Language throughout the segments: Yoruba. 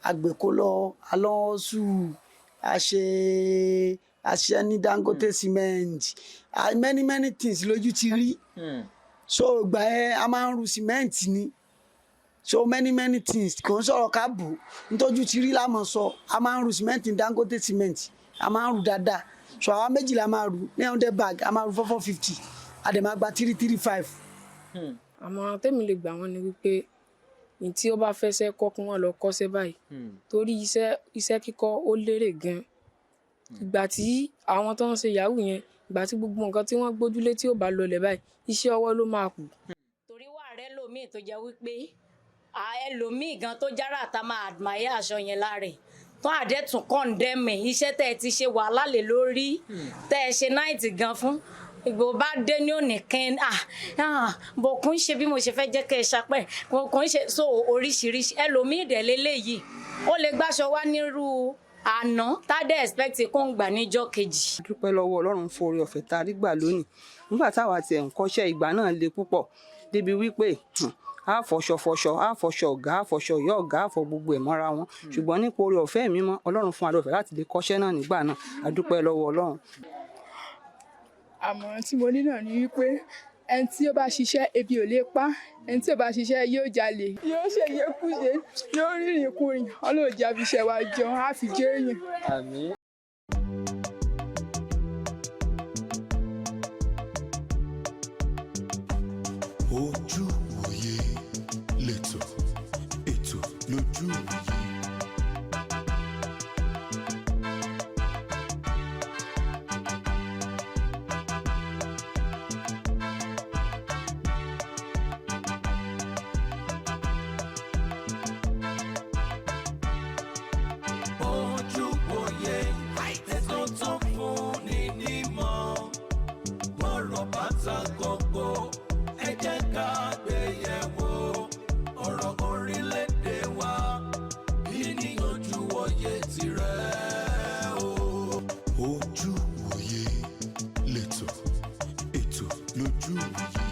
Àgbèkó lọ alọ́sù, àṣe ní Dangote cement, many many things lójú ti rí. So ìgbà yẹn, a máa ń ru cement ni. So many many things, kò ń sọ̀rọ̀ ká bò nítọ́jú ti rí lámọ̀ sọ. A máa ń ru cement ní Dangote cement, a máa ń ru dáadáa. So àwa méjì la máa ru ní 100 bag, a máa ru 4 450, a dẹ̀ máa gba 3 3 5. Àmọ̀ràn tèmi lè gbà wọ́n ni wípé ní tí ó bá fẹ́ṣẹ́ kọ́, kí wọ́n lọ kọ́ṣẹ́ báyìí, torí iṣẹ́ kíkọ́ ó lérè gan. Ìgbà tí àwọn tó ń ṣe yahoo yẹn, ìgbà tí gbogbo nǹkan tí wọ́n gbójúlé tí ò bá lọlẹ̀ báyìí, iṣẹ́ ọwọ́ ló máa kù. Torí wà rẹ lòmíì tó jẹ́ wípé ẹlòmíì gan tó jára ta máa admire aṣọ yẹn lára ẹ̀ tó àdẹ́tún condemn ẹ̀, iṣẹ́ tẹ́ ẹ ti ṣe wàhálà lé lórí, tẹ́ ẹ ṣe night gan fún ìgbò bá dé ní òní kẹ́ń bọ̀ kò ń ṣe bí mo ṣe fẹ́ jẹ́ kẹ́ ẹ ṣapẹ́, kò ń ṣe. So oríṣiríṣi ẹlòmíì dẹ̀ lélẹ́yìí, ó lè gbàṣọ wá nírú àná tá dẹ̀ expect kó ń gbà níjọ́ kejì. Dúpẹ́ lọ́wọ́ Ọlọ́run fún oore ọ̀fẹ́ tá a rí gbà lónìí. Nígbà táwa tiẹ̀ ń kọ́ṣẹ́, ìgbà náà le púpọ̀ débi wípé a fọṣọ fọṣọ, a fọṣọ ọ̀gá, a fọṣọ ìyá ọ̀gá, a fọ gbogbo ẹ̀ mọ́ra wọn. Ṣùgbọ́n nípa oore ọ̀fẹ́ mímọ́ Ọlọ́run fún wa lóore ọ̀fẹ́ láti lè kọ́ṣẹ́ náà nígbà náà, a dúpẹ́ lọ́wọ́ Ọlọ́run. Àmọ̀ràn tí mo ní náà ni wípé ẹni tí ó bá ṣiṣẹ́, ebi ò lè pa. Ẹni tí ò bá ṣiṣẹ́ yóò jalè, yóò ṣe yékúṣe, yóò rìnrìn kùnrin. Ọlọ́run jẹ́ àfiṣẹ́ wa jẹun, á fi jẹ́ èèyàn. Àmín. Ojú ìwòye lẹ́tọ̀, ètò lójú ìwòye. Ojúwòye, ètò tó fúnni nímọ̀, bọ́rọ̀ bá ta kókó, ẹ jẹ́ ká gbé yẹ̀wò ọ̀rọ̀ orílẹ̀-èdè wa. Kí ni ojúwòye tirẹ̀ o? Ojú ìwòye lẹ́tọ̀, ètò lójú ìwòye.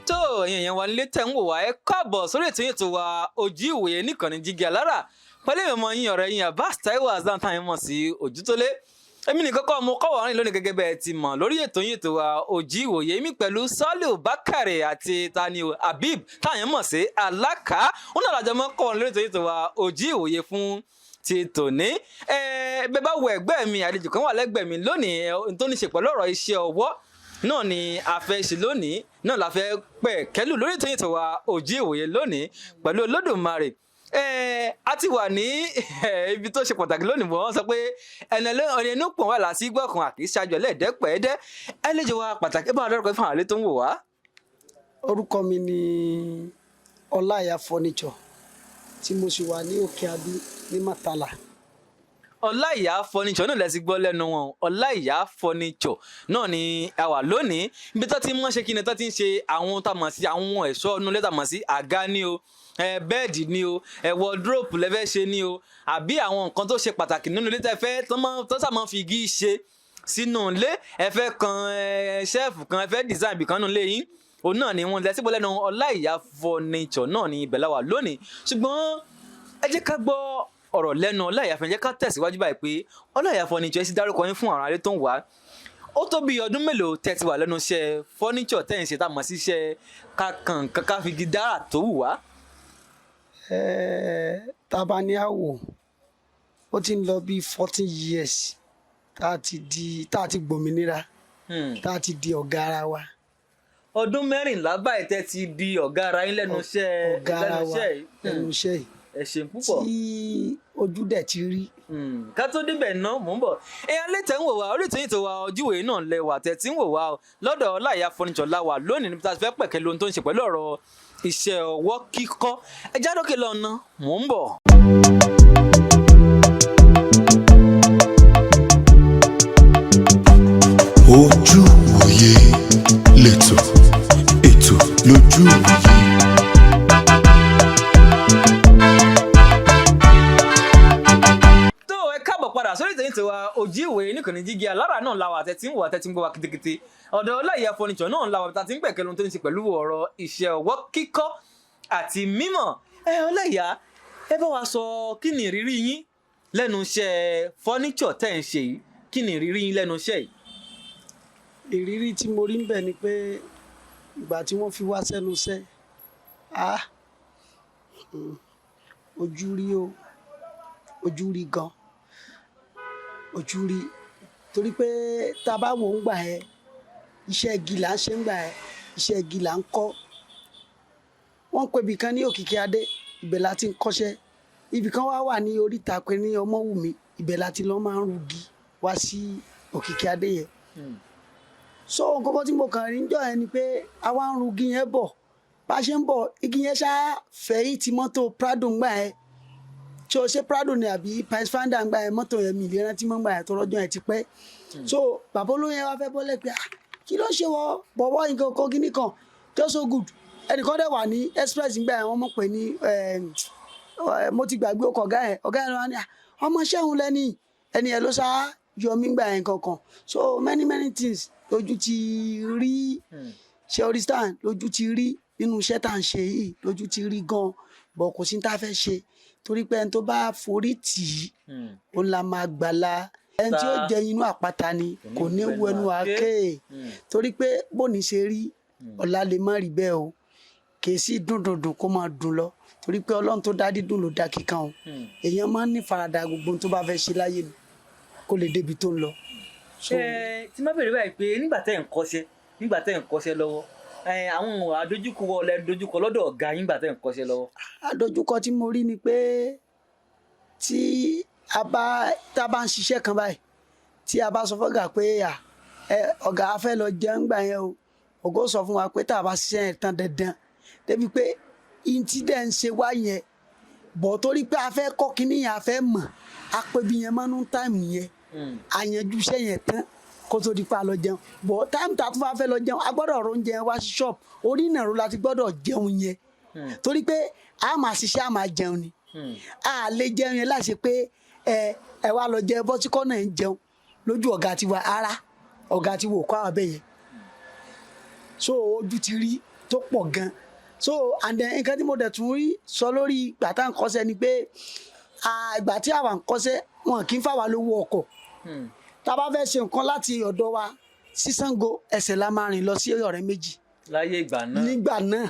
Tó ẹ̀yin èèyàn wa nílé tẹ̀ ń wò wá, ẹ káàbọ̀ sórí ètò yìí tó wa Ojú Ìwòye níkànnì Jígí Alára, pẹ̀lú ìmọ̀ yín, ọ̀rẹ́ yín, Abbas Taiwo Hassan, táyín mọ̀ sí Ojútólé. Èmi nìkan kọ́ mo kọ́ wọ̀ọ́rìn lónìí. Gẹ́gẹ́ bẹ́ẹ̀ ti mọ̀ lórí ètò yìí tó wa Ojú Ìwòye, èmi pẹ̀lú Saliu Bakare àti tani o, Habib táyín mọ̀ sí Alákà, ó náà lájọ mọ́ kọ́ wọn lórí ètò yìí tó wa Ojú Ìwòye fún ti tòní. Bẹ́ẹ̀ bá wo ẹ̀gbẹ́ mi, àlejò kan wà lẹ́gbẹ̀ẹ́ mi lónìí tó ní ṣe pẹ̀lú ọ̀rọ̀ iṣẹ́ ọwọ́ náà ni a fẹ́ ṣe lónìí, náà la fẹ́ pẹ̀ kẹ́lù lórí ètò yìí tó wa Ojú Ìwòye lónìí pẹ̀lú Olódùmarè. A ti wà ní ibi tó ṣe pàtàkì lónìí. Wọ́n sọ pé ẹni ẹnu pọ̀ wà lásìgbọ̀ kan àkì í ṣáájú ẹlẹ́ẹ̀dẹ́pẹ̀ẹ́dẹ́. Ẹlẹ́jọ̀ wa pàtàkì, ẹ bá wa dárúkọ fún àwọn àlẹ́ tó ń wò wá. Orúkọ mi ni Ọláìyá Furniture, tí mo sì wà ní Òkè Adú ní Mọ́tàlá. Ọláìyá Furniture náà lẹ ti gbọ́ lẹ́nu wọn. Ọláìyá Furniture náà ni a wà lónìí, ibi tó ti mọ̀ ṣe kí ni, tó ti ń ṣe àwọn tá a mọ̀ sí àwọn ẹ̀ṣọ́ inú ilé, tá a mọ̀ sí àga ni o, bed ni o, wardrobe lẹ́fẹ́ ṣe ni o, àbí àwọn nǹkan tó ṣe pàtàkì nínú ilé tẹ́ fẹ́ tó sàmọ́ fi igi ṣe sínú ilé, ẹ fẹ́ kan shelf kan, ẹ fẹ́ design ibìkan nínú ilé yín, òun náà ni wọ́n lẹ́sìbọ̀ lẹ́nu Ọláìyá Furniture náà ni ibẹ̀ la wà lónìí. Ṣùgbọ́n ẹ jẹ́ ká gbọ́ ọ̀rọ̀ lẹ́nu Ọláìyá Furniture. Jẹ́ ká tẹ̀síwájú báyìí pé Ọláìyá Furniture, ẹ sì dárúkọ yín fún àwọn aráalé tó ń wá. Ó tó bí ọdún mélòó tẹ́ ti wà lẹ́nu iṣẹ́ furniture tẹ́ ń ṣe, tá a mọ̀ sí iṣẹ́ ká kan ká fi igi dára tó wù wá? Tá a bá ní àwò, ó ti ń lọ bí 14 years tá a ti di, tá a ti gbòmìnira, tá a ti di ọ̀gá ara wa. Ọdún 14 báyìí tẹ́ ti di ọ̀gá ara yín lẹ́nu iṣẹ́ Ọ̀gá ara lẹ́nu wa iṣẹ́ yìí. lẹ́nu iṣẹ́ yìí. Ẹ ṣeun púpọ̀. Tí ojú dẹ̀ ti rí. Ká tó débẹ̀ ná, mò ń bọ̀. Èèyàn lè tẹ̀ ń wò wá orí ìtòyìn tó wa Ojúwèé náà lẹ́wà tẹ̀ tí ń wò wá o. Lọ́dọ̀ Ọláìyá Furniture la wà lónìí, níbi tá a ti fẹ́ pẹ̀kẹ́ lóhun tó ń ṣe pẹ̀lú ọ̀rọ̀ iṣẹ́ ọwọ́ kíkọ́. Ẹ já dókè lọ́nà, mò ń bọ̀. Ojú ìwòye lẹ́tọ̀, ètò lójú ìwòye. Tó ẹ káàbọ̀ padà sórí ìtẹ̀yìn tiwa Ojú Ìwòye níkànnì Jígí Alára náà la wà tẹ́tí ń wò, tẹ́tí ń gbọ́ wa kitikiti. Ọ̀dọ̀ Ọláìyá Furniture náà la wà tá a ti ń pẹ̀kẹ́ lóhun tó ń ṣe pẹ̀lú ọ̀rọ̀ iṣẹ́ ọwọ́ kíkọ́ àti mímọ̀. Ẹ Ọláìyá, Ẹ bá wa sọ, kí ni ìrírí yín lẹ́nu iṣẹ́ fọ́níṣọ̀ tẹ́ ń ṣe yìí? Kí ni ìrírí yín lẹ́nu iṣẹ́ yìí? Ìrírí tí mo rí ń bẹ̀ ni pé ìgbà tí wọ́n fi wá sẹ́nu iṣẹ́, ah, ojú rí o, ojú rí gan, ojú rí, torí pé tá a bá wò ń gbà ẹ, iṣẹ́ igi là ń ṣe ń gbà ẹ, iṣẹ́ igi là ń kọ́. Wọ́n ń pè ibì kan ní Òkìkí Adé, ibẹ̀ la ti ń kọ́ṣẹ́. Ibì kan wá wà ní oríta pé ní Ọmọwùmí, ibẹ̀ la ti lọ́ máa ń rugi wá sí Òkìkí Adé yẹn. So nǹkan kan tí mo kàn rí níjọ́ yẹn ni pé a wá ń rugi yẹn bọ̀, bá a ṣe ń bọ̀, igi yẹn ṣá fẹ̀yìn ti mọ́tò Prado ńgbà yẹn. Tí o ṣe Prado ni àbí Pathfinder ńgbà yẹn, mọ́tò yẹn mi lè rántí mọ́ ńgbà yẹn tó rọ́jọ́ yẹn ti pẹ́. So bàbá olóyè yẹn wá fẹ́ bọ́lẹ̀ pé, "Ah, kí ló ń ṣe wọ bọ̀wọ́ nǹkan kan kíní kan?" Just so good, ẹnìkan dẹ̀ wà ní express ńgbà yẹn, wọ́n mọ̀ pé ní mo ti gbàgbé ọkọ̀ ọ̀gá yẹn. Ọ̀gá yẹn ló wá ní, "Ah, ọmọ ṣẹ́hun lẹ́ni ẹni yẹn ló sá yọ mí gbà yẹn kankan." So many many things lójú ti rí, ṣe understand, lójú ti rí nínú iṣẹ́ tá à ń ṣe yìí, lójú ti rí gan bọ̀. Kò sí ní tá a fẹ́ ṣe, torí pé ẹni tó bá forí tì í, ó la máa gbàlà. Ẹni tí ó jẹ inú àpáta ni kò ní wọ ẹnu àáké, torí pé bóni ṣe rí, ọ̀la lè má rí bẹ́ẹ̀ o. Kì í sí dùn dùn dùn kó máa dùn lọ, torí pé Ọlọ́run tó dá dídùn ló dá kíkan o. Èèyàn máa ń ní faradà gbogbo ohun tó bá fẹ́ ṣe láyé ni kó lè débi tó ń lọ. So Ẹ tí má bèrè báyìí pé nígbà tẹ́ ń kọ́ṣẹ́ lọ́wọ́, àwọn àdójúkọ wo lẹ dojúkọ lọ́dọ̀ ọ̀gá yín nígbà tẹ́ ń kọ́ṣẹ́ lọ́wọ́? Àdójúkọ tí mo rí ni pé tí a bá tá a bá ń ṣiṣẹ́ kan báyìí, tí a bá sọ fọ́gà pé, à ẹ ọ̀gá, a fẹ́ lọ jẹun gbà yẹn o, ọ̀gá ó sọ fún wa pé tá a bá ṣiṣẹ́ yẹn tán dandan, débi pé ihun tí dẹ̀ ń ṣe wá yẹn bọ̀, torí pé a fẹ́ kọ́ kinní yẹn, a fẹ́ mọ̀, a pé bí yẹn mọ́nú time yẹn, a yanjú iṣẹ́ yẹn tán kó tó di pa lọ jẹun bọ̀. Time tá a tún bá fẹ́ lọ jẹun, a gbọ́dọ̀ ro oúnjẹ wá sí shop, orí ìnàró la ti gbọ́dọ̀ jẹun yẹn, torí pé a máa ṣiṣẹ́, a máa jẹun ni. A lè jẹun yẹn láti pé ẹ ẹ wá lọ jẹ bọ́síkọ́ náà ń jẹun lójú ọ̀gá tiwa ara ọ̀gá tiwa ò kọ́ àwọn abẹ́ yẹn. So ojú ti rí tó pọ̀ gan. So and then nǹkan tí mo dẹ̀ tún rí sọ lórí ìgbà tá à ń kọ́ṣẹ́ ni pé ìgbà tí àwa ń kọ́ṣẹ́, wọn kì í fà wá lówó ọkọ̀. Tá a bá fẹ́ ṣe nǹkan láti ọ̀dọ̀ wa sí Ṣàngó, ẹsẹ̀ la máa rìn lọ sí ọ̀rẹ́ méjì. Láyé ìgbà náà? Nígbà náà,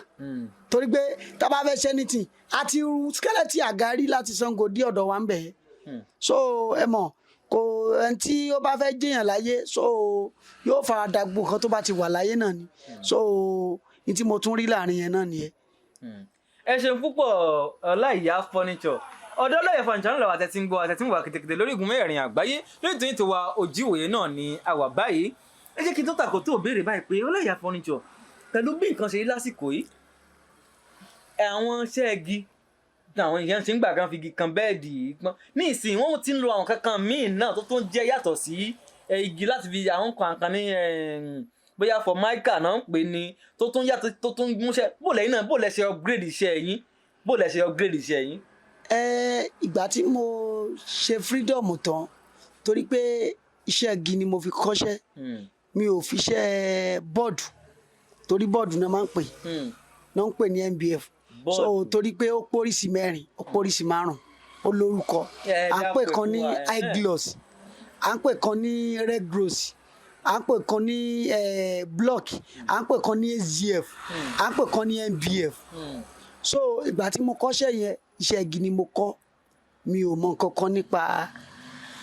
torí pé tá a bá fẹ́ ṣe anything, a ti ru skeleton àga rí láti Ṣàngó dé ọ̀dọ̀ wa ń bẹ̀ yẹn. So ẹ mọ̀, kò ẹni tí ó bá fẹ́ jẹ́yàn láyé, so yóò fara da gbogbo nǹkan tó bá ti wà láyé náà ni. So ní tí mo tún rí láàrin yẹn náà nìyẹn. Ẹ ṣeun púpọ̀, Ọláìyá Furniture. Ọ̀dọ́ Ọláìyá Furniture náà làwọn àtẹ̀tí ń gbọ́, àtẹ̀tí ń wà kìtìkìtì lórí igun mẹ́rin àgbáyé lórí ètò yìí tó wa Òjíwòye náà ni a wà báyìí. Ẹ jẹ́ kí n tó tàkó tó béèrè báyìí pé Ọláìyá Furniture, pẹ̀lú bí nǹkan ṣe rí lásìkò yìí, àwọn iṣẹ́ igi tí àwọn èèyàn ṣe ń gbà kan fi igi kan bẹ́ẹ̀dì pọ́n ní ìsìn, wọ́n ti ń lo àwọn kankan míì náà tó tún jẹ́ yàtọ̀ sí igi láti fi àwọn kan kan ní bóyá formica náà ń pè ní tó tún yàtọ̀, tó tún múṣẹ́ bó lẹ́yìn náà, bó lẹ́ ṣe upgrade iṣẹ́ yín, bó lẹ́ ṣe upgrade iṣẹ́ yín? Ẹ ìgbà tí mo ṣe freedom tán, torí pé iṣẹ́ igi ni mo fi kọ́ṣẹ́, mi ò fi iṣẹ́ bọ́ọ̀dù, torí bọ́ọ̀dù náà máa ń pè náà ń pè ní MDF. So Bọ́ọ̀dù. Torí pé ó póríṣi mẹ́rin, ó póríṣi márùn, ó lórúkọ. Ẹ À ń pè dápò kan ní fún wa, ẹ. High gloss, à ń pè kan ní red rose, à ń pè kan ní block, à ń pè kan ní HDF, à ń pè kan ní MDF. So ìgbà tí mo kọ́ṣẹ́ yẹn, iṣẹ́ igi ni mo kọ́, mi ò mọ nǹkan kan nípa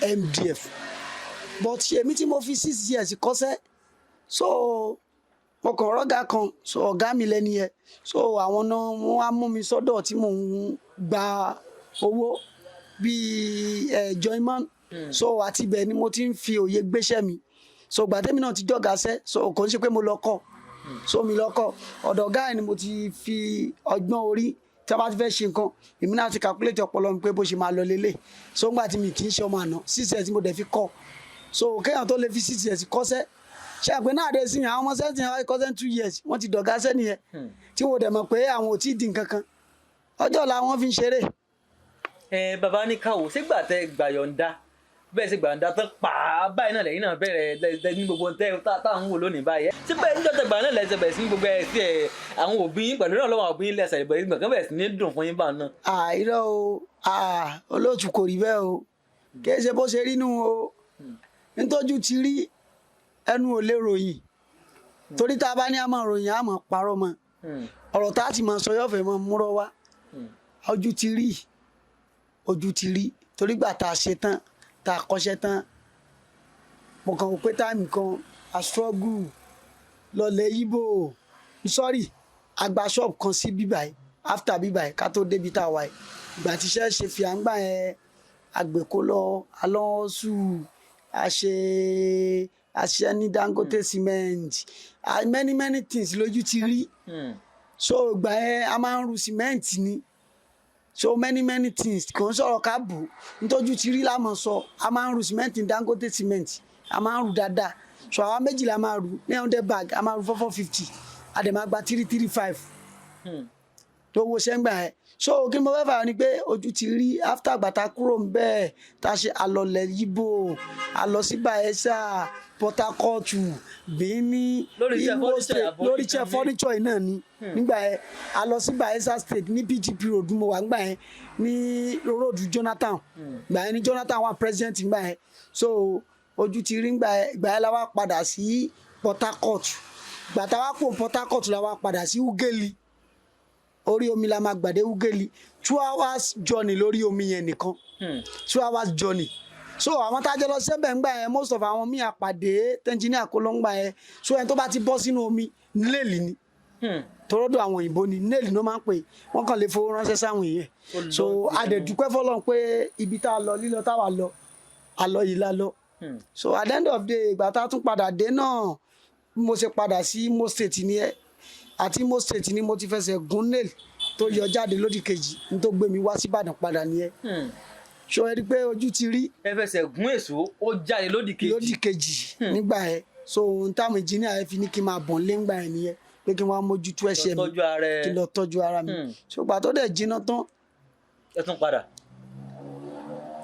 MDF, but èmi tí mo fi 6 years kọ́ṣẹ́, so mo kàn rọ́gà kan, so ọ̀gá mi lẹ́ni yẹn, so àwọn náà wọ́n á mú mi sọ́dọ̀ tí mò ń gba owó bíi joinman. So àti ibẹ̀ ni mo ti ń fi òye gbéṣẹ́ mi. So ìgbà tẹ́mi náà ti jọ̀gá sẹ́, so kò ń ṣe pé mo lọ kọ́, so mi lọ kọ́ ọ̀dọ̀ ọ̀gá ẹ̀ ni mo ti fi ọgbọ́n orí. Tí a bá ti fẹ́ ṣe nǹkan, èmi náà ti calculate ọpọlọ mi pé bó ṣe máa lọ lélẹ̀. So ńgbà tí mi kì í ṣe ọmọ àná, 6 years mo dẹ̀ fi kọ́. So kéèyàn tó lè fi 6 years kọ́ṣẹ́, ṣe àpè náà dé sí àwọn ọmọ sẹ́sìn àwọn kọ́ṣẹ́ 2 years, wọ́n ti dọ̀gá sẹ́ nìyẹn, tí wọ́n dẹ̀ mọ̀ pé àwọn ò tí ì di nǹkan kan, ọjọ́ ọ̀la wọn fi ń ṣeré. Ẹ bàbá ní káwọ sígbà tẹ gbàyọ̀ǹda. Bẹ́ẹ̀ sì gbàǹda tán pàá báyìí náà lẹ́yìn náà bẹ̀rẹ̀ ní gbogbo tẹ́ tá à ń wò lónìí báyìí. Ṣé bẹ́ẹ̀ níjọ́ tẹ gbà náà lẹ́sẹ̀ bẹ̀rẹ̀ sí ní gbogbo ẹ̀ sí ẹ̀ àwọn òbí yín pẹ̀lú náà lọ́wọ́ àwọn òbí yín lẹ́sẹ̀ ìbẹ̀rẹ̀ gbọ̀ngàn bẹ̀rẹ̀ sí ní dùn fún yín bá náà. Àìrọ́ o, olóòtú, kò rí bẹ́ẹ̀ o. Kì í ṣe bó ṣe rí nù o. Nítọ́jú ti rí, ẹnu ò lè ròyìn, torí tá a bá ní a máa ròyìn, a máa parọ́ mọ́ ọ̀rọ̀ tá a ti máa sọ yóò fẹ́ máa múrọ́ wá. Ojú ti rí, ojú ti rí, torí gbà tá a ṣe tán, tá a kọ́ṣẹ́ tán, mo kàn wò pé time kan a struggle lọlẹ̀ Íbò, sorry, a gba shop kan sí bíbáyìí after bíbáyìí ká tó débi tá a wà yìí. Ìgbà tí iṣẹ́ ṣe fi à ń gbà yẹn, àgbèkó lọ alọ́sù, a ṣe ní Dangote cement, many many things lójú ti rí. So ìgbà yẹn, a máa ń ru cement ni. So many many things, kò ń sọ̀rọ̀ ká bù nítọ́jú ti rí lámọ̀ sọ. A máa ń ru cement ní Dangote cement, a máa ń ru dáadáa. So àwa méjì la máa ru ní 100 bag, a máa ru 4 450, a dẹ̀ máa gba 3 3 5 tó wo sẹ́ngbà yẹn. So kí ni mo fẹ́ fà ni pé ojú ti rí. After àgbàtà kúrò ń bẹ́ẹ̀, tá a ṣe àlọ́lẹ̀ Yíbò, a lọ sí Bayelsa, Port Harcourt, Benin. Lórí iṣẹ́ Imo furniture State. àbọ̀ Lórí iṣẹ́ nǹkan míì. furniture yìí náà ni. Nígbà yẹn, a lọ sí Bayelsa State ní PGP Road mo wà nígbà yẹn, ní road Jonathan. Gbà yẹn ní Jonathan wà president nígbà yẹn. So ojú ti rí nígbà yẹn. Gbà yẹn la wá padà sí Port Harcourt. Gbà tá a wá kó Port Harcourt, la wá padà sí Ugeli. Orí omi la máa gbàdé Ugeli, 2 hours journey lórí omi yẹn nìkan, 2 hours journey. So àwọn tá a jọ lọ sẹ́bẹ̀ ń gbà yẹn, most of àwọn míì àpàdé tẹ́ńjìnìà kó ló ń gbà yẹn. So ẹni tó bá ti bọ́ sínú omi, nílẹ̀lì ni, tọrọdọ àwọn òyìnbó ni nílẹ̀lì ló máa ń pè. Wọ́n kàn lè fowó ránṣẹ́ sáwọn èèyàn. So a dẹ̀ dúpẹ́ fọlọ́run pé ibi tá a lọ, lílọ táwa lọ, a lọ yìí la lọ. So at the end of the day, ìgbà tá a tún padà dé náà, bí mo ṣe padà sí Imo State ni ẹ, àti Imo State ni mo ti fẹsẹ̀ gún nail tó yọ jáde lódì kejì ní, tó gbé mi wá sí Ìbàdàn padà nìyẹn. So ẹ rí i pé ojú ti rí. Ẹ fẹsẹ̀ gún èso, ó jáde lódì kejì. Lódì kejì nígbà yẹn. So ohun táwọn engineer yẹn fi ní kí n máa bọ̀ nílé ńgbà yẹn nìyẹn, pé kí n wá mójútó ẹsẹ̀ mi. Tọ́jú ara ẹ. Kí n lọ tọ́jú ara mi. So ìgbà tó dẹ̀ jiná tán, Ẹ tún padà.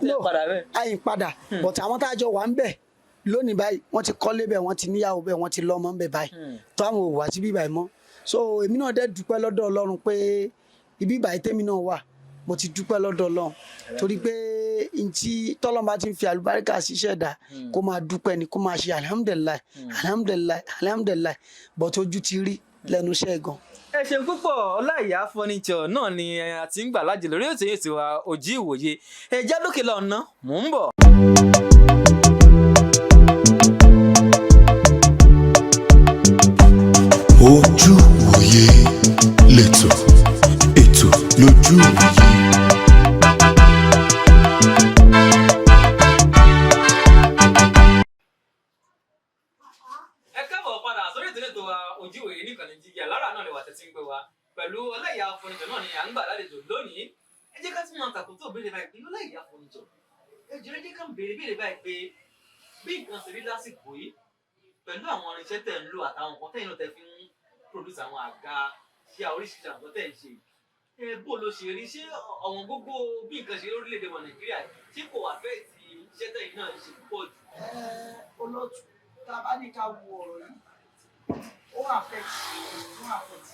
No, Padà bẹ́ẹ̀. àyìn padà, but àwọn tá a jọ wà ń bẹ̀ lónìí báyìí, wọ́n ti kọ́lé bẹ̀, wọ́n ti níyàwó bẹ̀, wọ́n ti lọ́mọ ń bẹ̀ báyìí, tó àwọn ò wá sí bíbáyìí mọ́. So èmi náà dẹ̀ dúpẹ́ lọ́dọ̀ Ọlọ́run pé ibi ìbàyìí tèmi náà wà, mo ti dúpẹ́ lọ́dọ̀ Ọlọ́run, torí pé ntí tọ́lọ́run bá ti ń fi àlùbáríkà ṣiṣẹ́ dà, kó máa dúpẹ́ ni, kó máa ṣe alihamudulilayi, alihamudulilayi, alihamudulilayi. But ojú ti rí lẹ́nu iṣẹ́ gan. Ẹ ṣeun púpọ̀. Ọláìyá Furniture náà ni a ti ń gbà lájẹ lórí ètò yìí tiwa Ojú Ìwòye. Ẹ já lókè lọ́nà, mò ń bọ̀. Ojú ìwòye lẹ́tọ̀, ètò lójú ìwòye. Ẹ káàbọ̀ padà sórí ètò wa Ojú Ìwòye nìkànnì Jígí Alára náà lè wà tẹ́tí ń gbé wa. Pẹ̀lú Ọláìyá Furniture náà ni à ń gbà lálejò lónìí. Ẹ jẹ́ ká tún máa tàkùn tó béèrè báyìí pé Ọláìyá Furniture, ẹ jọ̀ọ́, ẹ jẹ́ ká béèrè béèrè báyìí pé bí nǹkan ṣe rí lásìkò yìí pẹ̀lú àwọn irinṣẹ́ tẹ̀ ń lò àtàwọn nǹkan tẹ̀yìn náà tẹ̀ fi ń produce àwọn àga, ṣe oríṣiríṣi àwọn nǹkan tẹ̀ ń ṣe, ẹ bó ló ṣe rí? Ṣé ọ̀wọ́n gógó bí nǹkan ṣe rí lórílẹ̀‐èdè wa Nàìjíríà, ṣé kò affect iṣẹ́ tẹ̀yìn náà ń ṣe púpọ̀ jù? Olóòtú, tá a bá ní ká wo ọ̀rọ̀ yìí, ó affect, ó affect,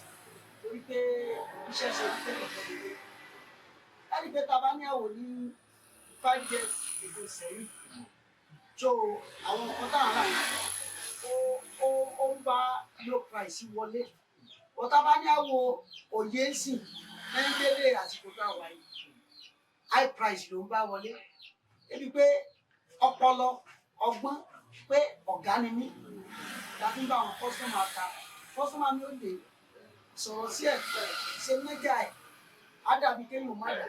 torí pé iṣẹ́ ṣe ní tẹ́lẹ̀ tẹ́lẹ̀ láti pé tá a bá ní àwò ní 5 years ago sẹ́yìn. So àwọn nǹkan tá à ń rà yìí, ó ń bá low price wọlé. Wọ́n tá a bá ní àwò òye ń sìn lẹ́yìn délé àsìkò tá a wà yìí, high price ló ń bá wọlé, débi pé ọpọlọ ọgbọ́n pé ọ̀gá ni mí la fi ń bá àwọn customer ta. Customer mi ò lè sọ̀rọ̀ sí ẹ̀ ṣe mẹ́jà ẹ̀, á dàbí kéèyàn má dà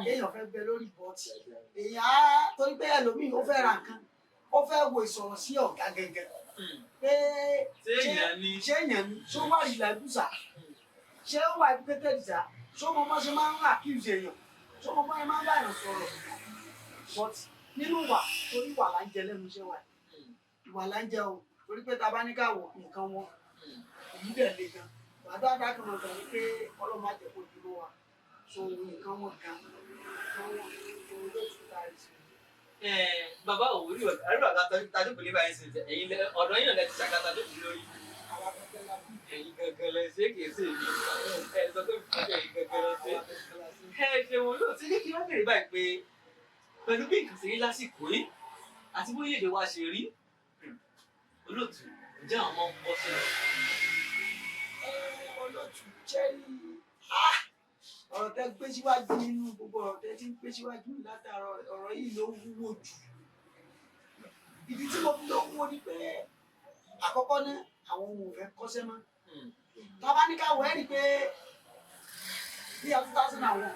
kéèyàn fẹ́ bẹ lórí bọ́ọ̀tì èèyàn á, torí pé ẹlòmíì ó fẹ́ ra nǹkan, ó fẹ́ wo ìsọ̀rọ̀ sí ọ̀gá gẹ́gẹ́ pé Ṣé èèyàn ni? Ṣé èèyàn ni? Ṣé ó wà reliable sà? Ṣé ó wà educated sà? Ṣé ó mọ bá ṣe máa ń accuse èèyàn? Ṣé ó mọ bá ṣe máa ń bá èèyàn sọ̀rọ̀? But nínú wà, torí wà là ń jẹ lẹ́nu iṣẹ́ wa, ìwà là ń jẹ o, torí pé ta bá ní ká wò nǹkan wọn èyí dẹ̀ le gan. Gbàdúrà kan mọ̀ gan ni pé Ọlọ́run má jẹ́ kó dúró wa. So nǹkan wọn gan, nǹkan wọn tó ló tún ta rí sí. Ẹ. Bàbá òwúrò àrùn àga tajókòó lé báyìí sí ẹ̀yin ọ̀dọ̀ yín náà lẹ ti ṣàga tajókòó lórí. Ẹ̀yin gangan lẹ ṣe, kìí ṣe èmi. Ẹ sọ pé ẹ̀yin gangan lẹ ṣe. Ẹ ṣeun olóòtú, ní kí wọ́n bèrè báyìí pé pẹ̀lú bí nǹkan ṣe rí lásìkò yìí àti bó orílẹ̀-èdè wa ṣe rí, olóòtú, ǹjẹ́ àwọn ọmọ ń kọ́ṣẹ́? Olóòtú, jẹ́rí ọ̀rọ̀ tẹ́ gbé síwájú nínú gbogbo ọ̀rọ̀ tẹ́ ti ń gbé síwájú látàárọ̀, ọ̀rọ̀ yìí ló wúwo jù. Ìdí tí mo fi ló wúwo ni pé àkọ́kọ́ náà, àwọn ohun ò fẹ́ kọ́ṣẹ́ mọ́. Tá a bá ní ká wọ̀, ẹ́ rí i pé bí i 2001,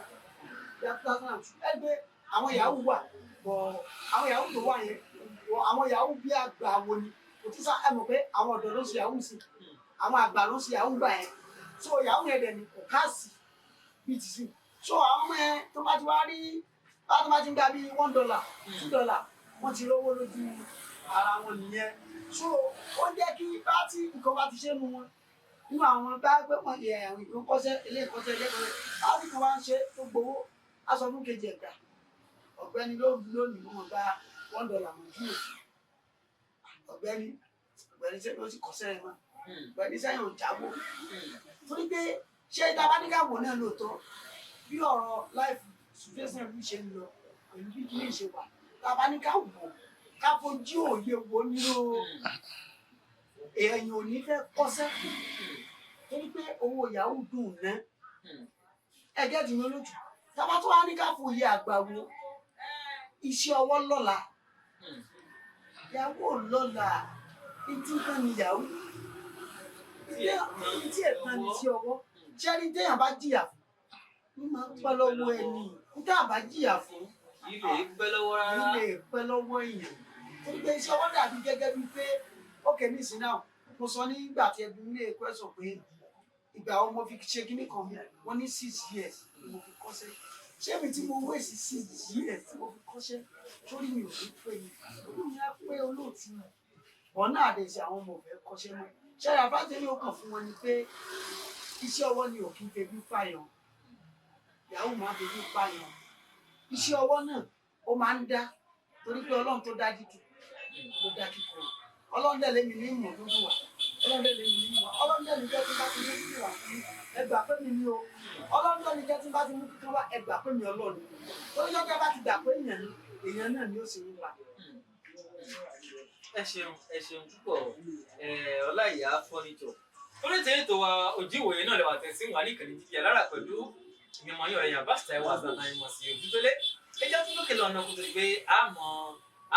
bí i 2002, ẹ́ rí i pé àwọn yahoo wà bọ̀, àwọn yahoo tó wà yẹn, àwọn yahoo bí àgbà wo ni kò tí sá. Ẹ mọ̀ pé àwọn ọ̀dọ́ ló ń ṣe yahoo sí, àwọn àgbà ló ń ṣe yahoo gbà yẹn. So yahoo yẹn dẹ̀ ni kò káàsì bíi ti sìn. So àwọn ọmọ yẹn tó bá ti wá rí bá tó bá ti ń gba bíi $1, $2, wọ́n ti rówó lójú ara wọn nìyẹn. So ó jẹ́ kí bá tí nǹkan bá ti ṣe nu wọn nínú àwọn bá pé wọn yẹ àwọn ìlú kọ́ṣẹ́, ilé ìkọ́ṣẹ́, ilé ìkọ́ṣẹ́, bá tí kan wá ń ṣe tó gbowó, á sọ fún kejì ẹ̀gbà, ọ̀gbẹ́ni lónìí mo gba $1 mọ̀ jù, ọ̀gbẹ́ni, ọ̀gbẹ́ni sẹ́yìn ó sì kọ́ṣẹ́ rẹ̀ mọ́, ọ̀gbẹ́ni sẹ́yìn ò jáwó. Torí pé ṣé tá a bá ní ká wò náà lóòótọ́, bí ọ̀rọ̀ life situation bí ṣe ń lọ pẹ̀lú bí kìíní ṣe wà, tá a bá ní ká wò, ká fojú òye wò nínú, èèyàn ò ní fẹ́ kọ́ṣẹ́ torí pé owó yahoo dùn ná. Ẹgẹ́ ti yan lójú. Tá a bá tó wá ní ká fòye àgbà wo iṣẹ́ ọwọ́ lọ́la, yahoo lọ́la, ìtí kan ni yahoo, ìtí ẹ̀kan ni iṣẹ́ ọwọ́. Ṣé ẹni téèyàn bá jìyà fún ní máa ń pẹ́ lọ́wọ́ ẹni, níta bá jìyà fún Ilé pẹ́ lọ́wọ́ rárá. Ilé pẹ́ lọ́wọ́ èèyàn, torí pé iṣẹ́ ọwọ́ dàbí gẹ́gẹ́ bíi pé ókè ní ìsìn náà, mo sọ nígbà tí ẹbí mi lè question pé ìgbà wo mo fi ṣe kíní kan, wọ́n ní 6 years ni mo fi kọ́ṣẹ́. Ṣé mi tí mo waste 6 years tí mo fi kọ́ṣẹ́, torí mi ò ní pé ni orí mi á pé? Olóòtú, ọ̀nà àdẹ̀sí àwọn ọmọ òfẹ́ kọ́ṣẹ́ mọ́. Ṣé àbájẹ́ ní ó kàn fún wọn ni pé iṣẹ́ ọwọ́ ni ò kí ń febi pààyàn, yahoo máa ń febi pààyàn. Iṣẹ́ ọwọ́ náà ó máa ń dá, torí pé Ọlọ́run tó dá dídùn ló dá kíkọ. Ọlọ́run dẹ̀ lémi ní ìmọ̀ dúdú wà, Ọlọ́run dẹ̀ lémi ní ìmọ̀, Ọlọ́run dẹ̀ ní jẹ́ tí bá ti mú kíkọ wá fún mi, ẹ gbà pé mi ní o. Ọlọ́run dẹ̀ ní jẹ́ tí bá ti mú kíkọ wá, ẹ gbà pé mi Ọlọ́run ni. Torí jọ́ bá ti gbà pé èèyàn ni, èèyàn náà ni ó sì ń wà. Ẹ ṣeun, ẹ ṣeun púpọ̀. Ọláìyá Furniture, orí ètò ètò wa Ojú Ìwòye náà lè wà tẹ̀sí wà ní ìkànnì Jíjí Alára pẹ̀lú ìmọ̀ yín, ọ̀rẹ́ yàn Báṣítà ẹ̀wà àzànà ìmọ̀ sí Ojútólé. Ẹ jẹ́ tún lókè lọ́nà kó tó di pé àmọ́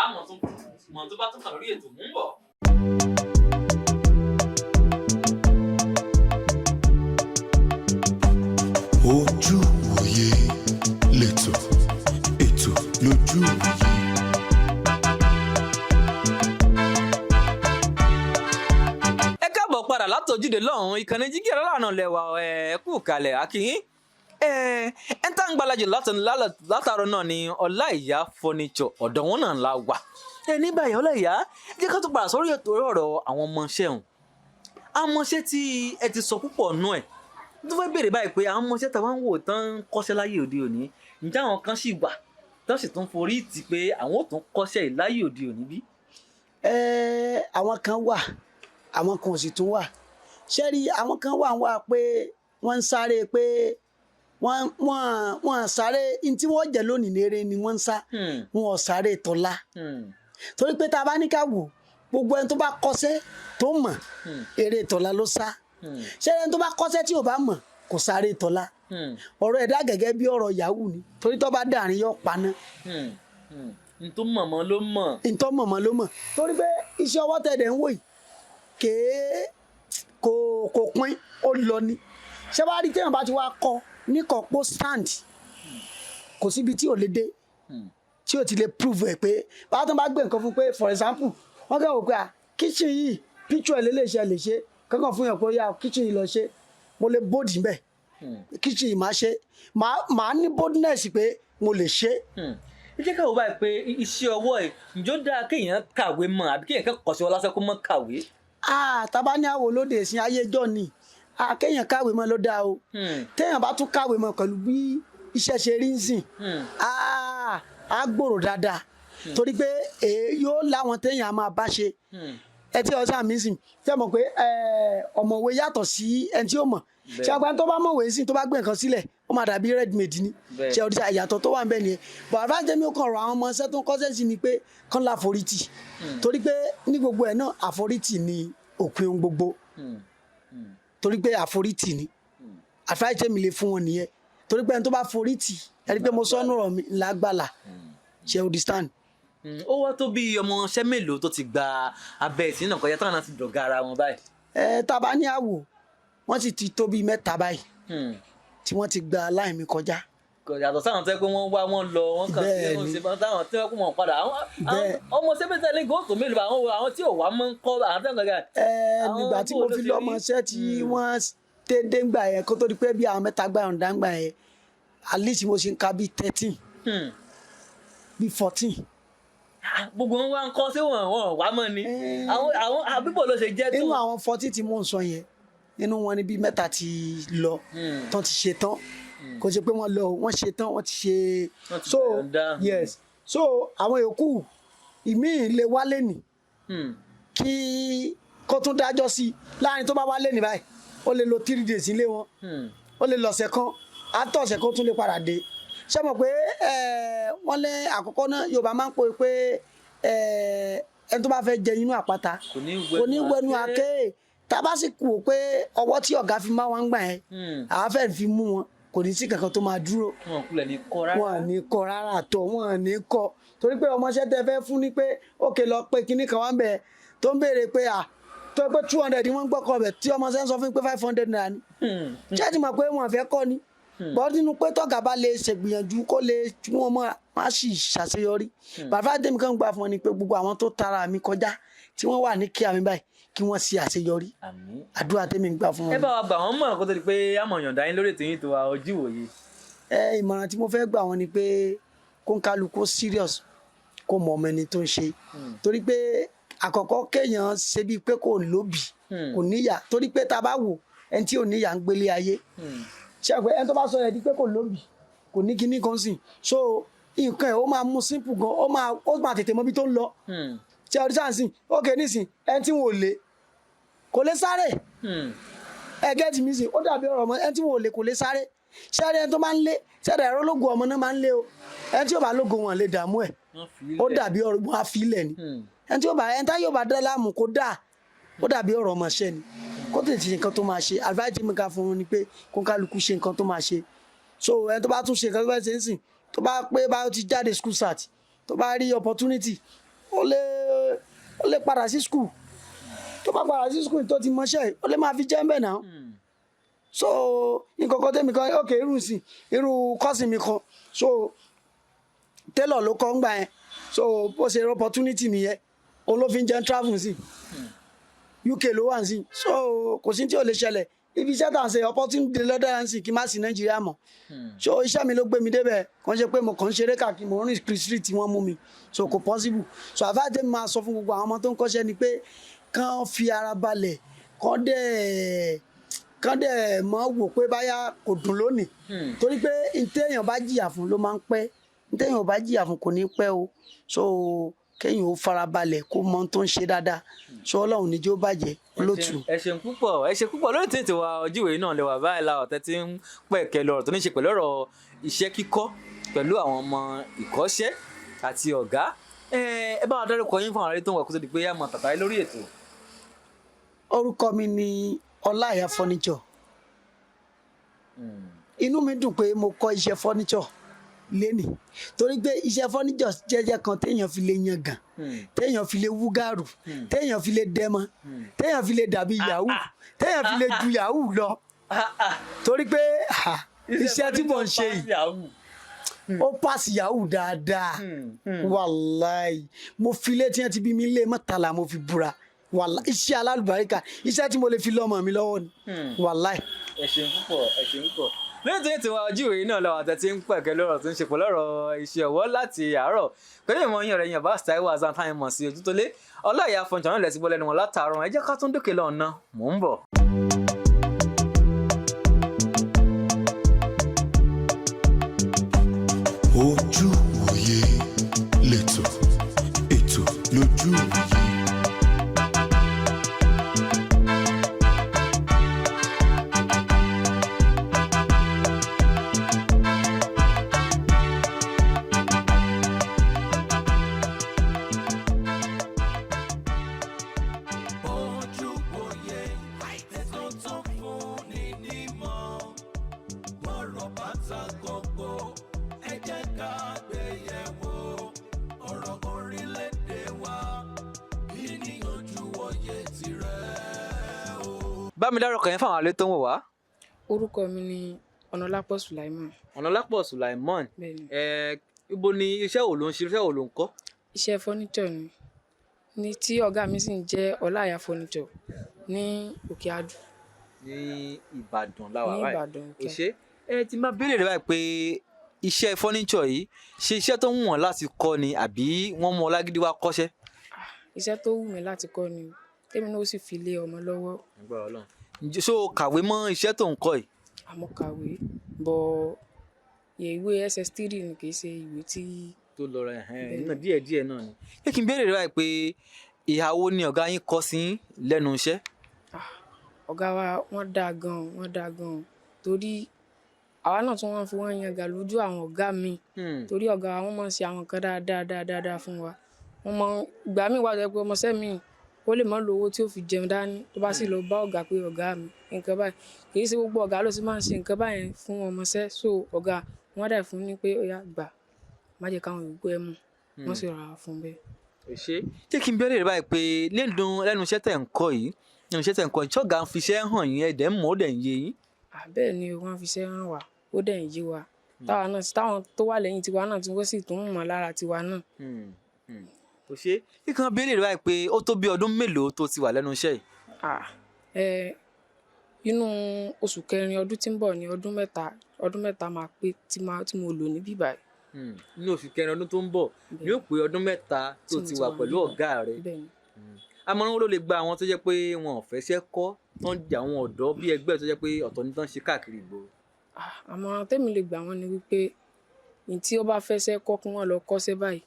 àmọ́ tó mọ̀ tó bá tún kàn lórí ètò mú ń bọ̀. Ojú Ìwòye lẹ́tọ̀, ètò lójú ìwòye. Ẹ káàbọ̀ padà látọ̀júde lọ́hùn, ìkànnì Jígí Alára náà lẹ́wà. Ẹ kú kalẹ̀ akínyín. Ẹ ẹ ń tá ń gbalajò látàrọ náà ni Ọláìyá Furniture, ọ̀dọ̀ wọn náà la wà. Ẹ ní báyìí, Ọláìyá, ẹ jẹ́ ká tó padà sórí ètò ọ̀rọ̀ àwọn ọmọọṣẹ́ ọ̀hún, àwọn ọmọọṣẹ́ tí ẹ ti sọ púpọ̀ nú ẹ̀ tó fẹ́ béèrè báyìí pé àwọn ọmọọṣẹ́ táwọn ń wò tán ń kọ́ṣẹ́ láyé òde òní, ǹjẹ́ àwọn kan sì wà tán sì tún forí tì pé àwọn ò tún kọ́ṣẹ́ yìí láyé òde òní bí? Ẹ, àwọn kan wà, àwọn kan ò sì tún wà. Ṣé rí, àwọn kan wà wà pé wọ́n ń sáré pé wọ́n sáré ní tí wọ́n jẹ lónìí lérè ni wọ́n ń sá, wọn ò sáré tọ́lá. Torí pé tá a bá ní ká wò, gbogbo ẹni tó bá kọ́ṣẹ́ tó mọ̀, eré tọ́lá ló sá. Ṣé ẹni tó bá kọ́ṣẹ́ tí ò bá mọ̀, kò sáré tọ́lá. Ọ̀rọ̀ ẹ̀dá gẹ́gẹ́ bí ọ̀rọ̀ yahoo ni, torí tó bá dàrin yóò paná. N tó mọ̀mọ́ ló mọ̀. Ntọ́ mọ̀mọ́ ló mọ̀, torí pé iṣẹ́ ọwọ́ tẹ̀lé ń wò yìí kéé kò pín, ó lọ ni. Ṣé wàá rí, téèyàn bá ti wá kọ́ ní kọ̀pọ̀ stand, kò síbi tí ò lè dé, tí ò ti lè prove ẹ̀ pé báwo tó bá gbé nǹkan fún pé, for example, wọ́n kàn wò pé à kitchen yìí, picture ẹ̀ lélẹ̀ ṣe lè ṣe kankan fún yàn pé ó yá, kitchen yìí lọ ṣe, mo lè bóòdì mbẹ̀, kitchen yìí máa ṣe, máa ní boldness pé mo lè ṣe. Ẹ jẹ́ ká wò báyìí pé iṣẹ́ ọwọ́ ẹ̀, ǹjọ́ dáa kéèyàn kàwé mọ̀ àbí kéèyàn kẹ́kọ̀ọ́ sí ọ lásán kó mọ́ kàwé? Ah, tábà ní àwò lóde ìsìn ayé jọ ni, ah, kéèyàn kàwé mọ́ ló dáa o. Téèyàn bá tún kàwé mọ́ pẹ̀lú bí iṣẹ́ ṣe rí ń sìn, ah, á gbòòrò dáadáa. Torí pé yóò láwọn téèyàn á máa bá ṣe. Ẹ tí ọsàn mi sìn ṣe mọ̀ pé ọ̀mọ̀wé yàtọ̀ sí ẹni tí ó mọ̀. Ṣé agbani tó bá mọ̀wé sí, tó bá gbé nǹkan sílẹ̀, ó máa dàbí ready made ni. Ṣe ọdún ìyàtọ̀ tó wà ń bẹ̀ nìyẹn. But advice mi ó kàn rọ àwọn ọmọ iṣẹ́ tó ń kọ́ṣẹ́ sí ni pé kán láforítì, torí pé ní gbogbo ẹ̀ náà, àforítì ni òpin ohun gbogbo, torí pé àforítì ni. Advice mi lè fún wọn nìyẹn, torí pé ẹni tó bá forítì, ẹni pé mo sọ́nù ọ̀rọ̀ mi lágbàlá, ṣe understand. Ó wá tó bí ọmọọṣẹ́ mélòó tó ti gba abẹ́ ìsìn náà kọjá, táwọn náà ti dọ̀gá ara wọn báyìí? Ẹ tá a bá ní àwò, wọ́n sì ti tó bíi 3 báyìí tí wọ́n ti gba line mi kọjá. Kò yàtọ̀ sáwọn tó yẹ pé wọ́n wá, wọ́n lọ, wọ́n kàn sí wọ́n ṣe bá táwọn tí wọ́n kó wọn padà. Àwọn ọmọ sẹ́pẹ̀tẹ̀ lẹ́gàn ó tó mélòó bá àwọn tí ò wá mọ́ ń kọ́ àwọn tẹ́lẹ̀ gàgà. Ẹ nígbà tí mo fi lọ́mọṣẹ́ tí wọ́n dédé ń gbà yẹn, kó tó di pé bí àwọn 3 gbà yọ̀ǹda ń gbà yẹn, at least mo ṣe ń ka bíi 13, bíi 14. Gbogbo wọn wá ń kọ́, sí wọn wá mọ́ ni? Àwọn àbíbò ló ṣe jẹ́ tó. Nínú àwọn 14 tí mò ń sọ yẹn, nínú wọn ni bíi 3 ti lọ tán, ti ṣe tán. Kò ṣe pé wọ́n lọ, wọ́n ṣe tán, wọ́n ti ṣe. So yes, so àwọn yòókù ìmíì lè wálé nì kí kó tún dájọ́ sí i láàrin. Tó bá wálé ní báyìí, ó lè lo 3 days nílé wọn, ó lè lọ̀sẹ̀ kan, àtọ̀sẹ̀ kan tún lè padà dé. Ṣé mọ̀ pé wọ́n lé àkọ́kọ́ náà, Yorùbá máa ń pè pé ẹni tó bá fẹ́ jẹ inú àpáta kò ní wẹnu àké. Tá a bá sì kú pé ọwọ́ tí ọ̀gá fi máa wá ń gbà yẹn, àwa fẹ́ fi mú wọn, kò ní sí kankan tó máa dúró. Wọn kúlẹ̀ ní kọ́ rárá. Wọn ní kọ́ rárá tó, wọn ní kọ́, torí pé ọmọọṣẹ́ tẹ fẹ́ fún ni pé ókè lọ pé kinní kan wá ń bẹ̀ tó ń béèrè pé à tó pé 200 wọ́n ń gbọ́kọ̀ bẹ̀, tí ọmọọṣẹ́ ń sọ fún mi pé ₦500 ni. Ṣé ẹ ti mọ̀ pé wọ́n fẹ́ kọ́ ni? Bọ́ nínú pé tọ́gà bá lè ṣègbìyànjú kó lè tún wọn mọ́, má sì ṣàṣeyọrí. Bàbá tèmi kan gbà fún wọn ni pé gbogbo àwọn tó tara mi kọjá, tí wọ́n wà ní kíá mi báyìí, kí wọ́n ṣe àṣeyọrí. Àdúrà tèmi ń gbà fún wọn. Ẹ bá wa gbà wọ́n mọ̀ kó tó di pé àmọ̀ yọ̀ǹda yín lórí ètò yín tó wa Ojú Ìwòye. Ẹ ìmọ̀ràn tí mo fẹ́ gbà wọ́n ni pé kó ń kálukú serious, kó mọ ọmọ ẹni tó ń ṣe, torí pé àkọ́kọ́ kéèyàn ṣe bíi pé kò lóbìí, kò níyà, torí pé tá a bá wò, ẹni tí ò níyà ń gbélé ayé. Ṣe àpẹ ẹni tó bá sọ yẹn di pé kò lóbìí, kò ní kíní kan sìn, so nǹkan ẹ̀ ó máa mú simple gan, ó máa tètè mọ ibi tó ń lọ. Ṣe ọdún sáà sìn, ok, nísìn ẹni tí wọn ò lè kò lè sáré. Ẹ gẹ́tì mi sìn, ó dàbí ọ̀rọ̀ ọmọ, ẹni tí wọn ò lè kò lè sáré. Ṣẹ́rí ẹni tó máa ń lé ṣẹ́rí ẹ̀rọ lógo ọmọ náà máa ń lé o. Ẹni tí yóò bá lógo, wọn lè dààmú ẹ̀. Ó dàbí ọ̀rọ̀ wọn á fi ilẹ̀ ni. Ẹni tí yóò bá, ẹni tá yóò bá dá láàmú kó dà, ó dàbí ọ̀rọ̀ ọmọọṣẹ́ ni. Kó tètè ṣe nǹkan tó máa ṣe. Advice mi ká fún un ni pé kó kálukú ṣe nǹkan tó máa ṣe. So ẹni tó bá tún ṣe nǹkan tó bá ṣe ń sìn, tó bá pé bá ti jáde school cert, tó bá rí opportunity, ó lè padà sí school. Tó bá padà sí school, tó ti mọṣẹ́, ó lè máa fi jẹ́ ń bẹ̀ náà. So nǹkan kan tẹ́mi kan, ok, irú sí irú cousin mi kan, so tailor ló kọ́ ń gbà yẹn. So bó ṣe rí opportunity nìyẹn, òun ló fi ń jẹun, travel sí UK ló wà sí. So kò sí tí ò lè ṣẹlẹ̀. Ibi iṣẹ́ tá à ń ṣe, opportunity lọ́dọ̀ à ń sìn kí n má sí Nàìjíríà mọ́. So iṣẹ́ mi ló gbé mi débẹ̀. Kàn ṣe pé mo kàn ń ṣeré káàkiri, mo ń rìn street, wọ́n mú mi, so kò possible. So àfáàjẹ́ mi máa sọ fún gbogbo àwọn ọmọ tó ń kọ́ṣẹ́ ni pé kàn fi ara balẹ̀, kàn dẹ̀ mọ́ wò pé báyà kò dùn lónìí, torí pé ntẹ́yàn bá jìyà fún ló máa ń pẹ́, ntẹ́yàn bá jìyà fún kò ní pẹ́ o. So kéèyàn ó farabalẹ̀, kó mọ ohun tó ń ṣe dáadáa. So Ọlọ́run ní jó bàjẹ́, olótù. Ẹ ṣeun púpọ̀, ẹ ṣe púpọ̀. Lórí tètè wa Ojú Ìwòye náà lè wà báyìí la ọ̀tẹ́ tí ń pẹ̀kẹ́ lọ́rọ̀ tó ní ṣe pẹ̀lú ọ̀rọ̀ iṣẹ́ kíkọ́ pẹ̀lú àwọn ọmọ ìkọ́ṣẹ́ àti ọ̀gá. Ẹ bá wa dárúkọ yín fún àwọn aráàlú tó ń wà kó tó di pé yá mọ tàtàrí lórí ètò. Orúkọ mi ni Ọláìyá Furniture. Inú mi dùn pé mo kọ́ iṣẹ́ furniture lénìí, torí pé iṣẹ́ furniture jẹ́jẹ́ kan téèyàn fi lè yangàn, téèyàn fi lè wúgàrù, téèyàn fi lè dẹmọ, téèyàn fi lè dàbí yahoo, téèyàn fi lè ju yahoo lọ, torí pé iṣẹ́ tí mò ń ṣe yìí, ó pass yahoo dáadáa. Wàláì, mo fi ilé tí wọ́n ti bí mi lé mọ́tàlá, mo fi búra. Wàláì, iṣẹ́ alálùbáríkà, iṣẹ́ tí mo lè fi lọ́mọ mi lọ́wọ́ ni, wàláì. Ẹ ṣeun púpọ̀, ẹ ṣeun púpọ̀. Lórí tí tiwa Ojú Ìwòye náà lọ́wọ́ àtẹ̀tí ń pẹ̀kẹ́ lọ́rọ̀ tó ń ṣe pẹ̀lú ọ̀rọ̀ iṣẹ́ ọwọ́ láti àárọ̀ pẹ̀lú ìmọ̀ yín, ọ̀rẹ́ yín Abbas Taiwo Hasan táyé mọ̀ sí Ojútólé. Ọláìyá Furniture náà lẹ́sìn gbọ́ lẹ́nu wọn látàárọ̀. Ẹ jẹ́ ká tún dókè lọ́nà, mò ń bọ̀. Ojú Ìwòye lẹ́tọ̀. Bá mi dárúkọ yẹn fáwọn alẹ́ tó ń wò wá. Orúkọ mi ni Ọ̀nàlápọ̀ Sùláìmán. Ọ̀nàlápọ̀ Sùláìmán. Bẹ́ẹ̀ni. Ẹ ibo ni iṣẹ́ wo ló ń ṣe, iṣẹ́ wo ló ń kọ́? Iṣẹ́ fọ́níṣọ̀ ni, ní tí ọ̀gá mi sì ń jẹ́ Ọláìyá Fọ́níṣọ̀ ní Òkè Adú. Ní Ìbàdàn làwà Ní báyìí. Ìbàdàn, Ò ṣe ẹ ti máa béèrè rẹ báyìí pé iṣẹ́ fọ́níṣọ̀ yìí, ṣe iṣẹ́ tó wù wọ́n láti kọ́ ni àbí wọ́n mú ọ lágídí wá kọ́ṣẹ́? Iṣẹ́ tó wù mí láti kọ́ ni, tèmi náà ó sì fi lé ọmọ lọ́wọ́. Agbára Ọlọ́run. Ǹjẹ́ ṣó o kàwé mọ́ iṣẹ́ tó ń kọ́ yìí? Àmọ́ kàwé bọ̀, ìwé SS3 ni, kì í ṣe ìwé tí tó lọ rẹ náà díẹ̀ díẹ̀ náà ni. Ṣé kí n béèrè rẹ báyìí pé ìhà wo ni ọ̀gá yín kọ sí yín lẹ́nu iṣẹ́? Ọ̀gá wa wọ́n dáa gan-an, wọ́n dáa gan-an, torí àwa náà tún wọ́n fi wọ́n yangàn lójú àwọn ọ̀gá mi, torí ọ̀gá wa wọ́n máa ń ṣe àwọn nǹkan dáadáa dáadáa dáa fún wa. Wọ́n máa ń ìgbà míì wà tó jẹ́ pé ọmọọṣẹ́ mi ó lè má lo owó tí ó fi jẹun dání, tó bá sì lọ bá ọ̀gá pé ọ̀gá mi nǹkan báyìí, kì í ṣe gbogbo ọ̀gá ló sì máa ń ṣe nǹkan báyẹn fún ọmọọṣẹ́. So ọ̀gá wọ́n dẹ̀ fún ní pé ó yá gbà, má jẹ́ káwọn yòókù ẹ mọ̀, wọ́n sì rà á fún bẹ́ẹ̀. Ò ṣe ṣé kí n béèrè rẹ báyìí pé lẹ́nu iṣẹ́ tẹ̀ ń kọ́ yìí, lẹ́nu iṣẹ́ tẹ̀ ń kọ́ yìí, ṣọ́gà ń fi iṣẹ́ hàn yín, ẹ̀dẹ̀ ń mọ̀, ó dẹ̀ ń yé yín? Bẹ́ẹ̀ ni, wọ́n fi iṣẹ́ hàn wá, ó dẹ̀ ń yé wa, táwa náà táwọn tó wà lẹ́yìn tiwa náà tí wọ́n sì tún mọ̀ lára tiwa náà. Ò ṣe kí kan béèrè rẹ báyìí pé ó tó bí ọdún mélòó tó ti wà lẹ́nu iṣẹ́ yìí? Inú oṣù kẹrin ọdún tí ń bọ̀ ní ọdún 3 máa pé tí mo lò níbí báyìí. Ní oṣù kẹrin ọdún tó ń bọ̀ ni ó pé ọdún 3 tó tí mo ti ti wà wà pẹ̀lú níbí. Ọ̀gá rẹ. Bẹ́ẹ̀ni. Àmọ̀ràn wo ló lè gba àwọn tó jẹ́ pé wọn ò fẹ́ṣẹ́ kọ́, tó ń jẹ́ àwọn ọ̀dọ́ bí ẹgbẹ́ tó jẹ́ pé ọ̀tọ̀ ní tán ṣe káàkiri ìgboro? Àmọ̀ràn tèmi lè gbà wọ́n ni wípé ní tí ó bá fẹ́ṣẹ́ kọ́, kí wọ́n lọ kọ́ṣẹ́ báyìí,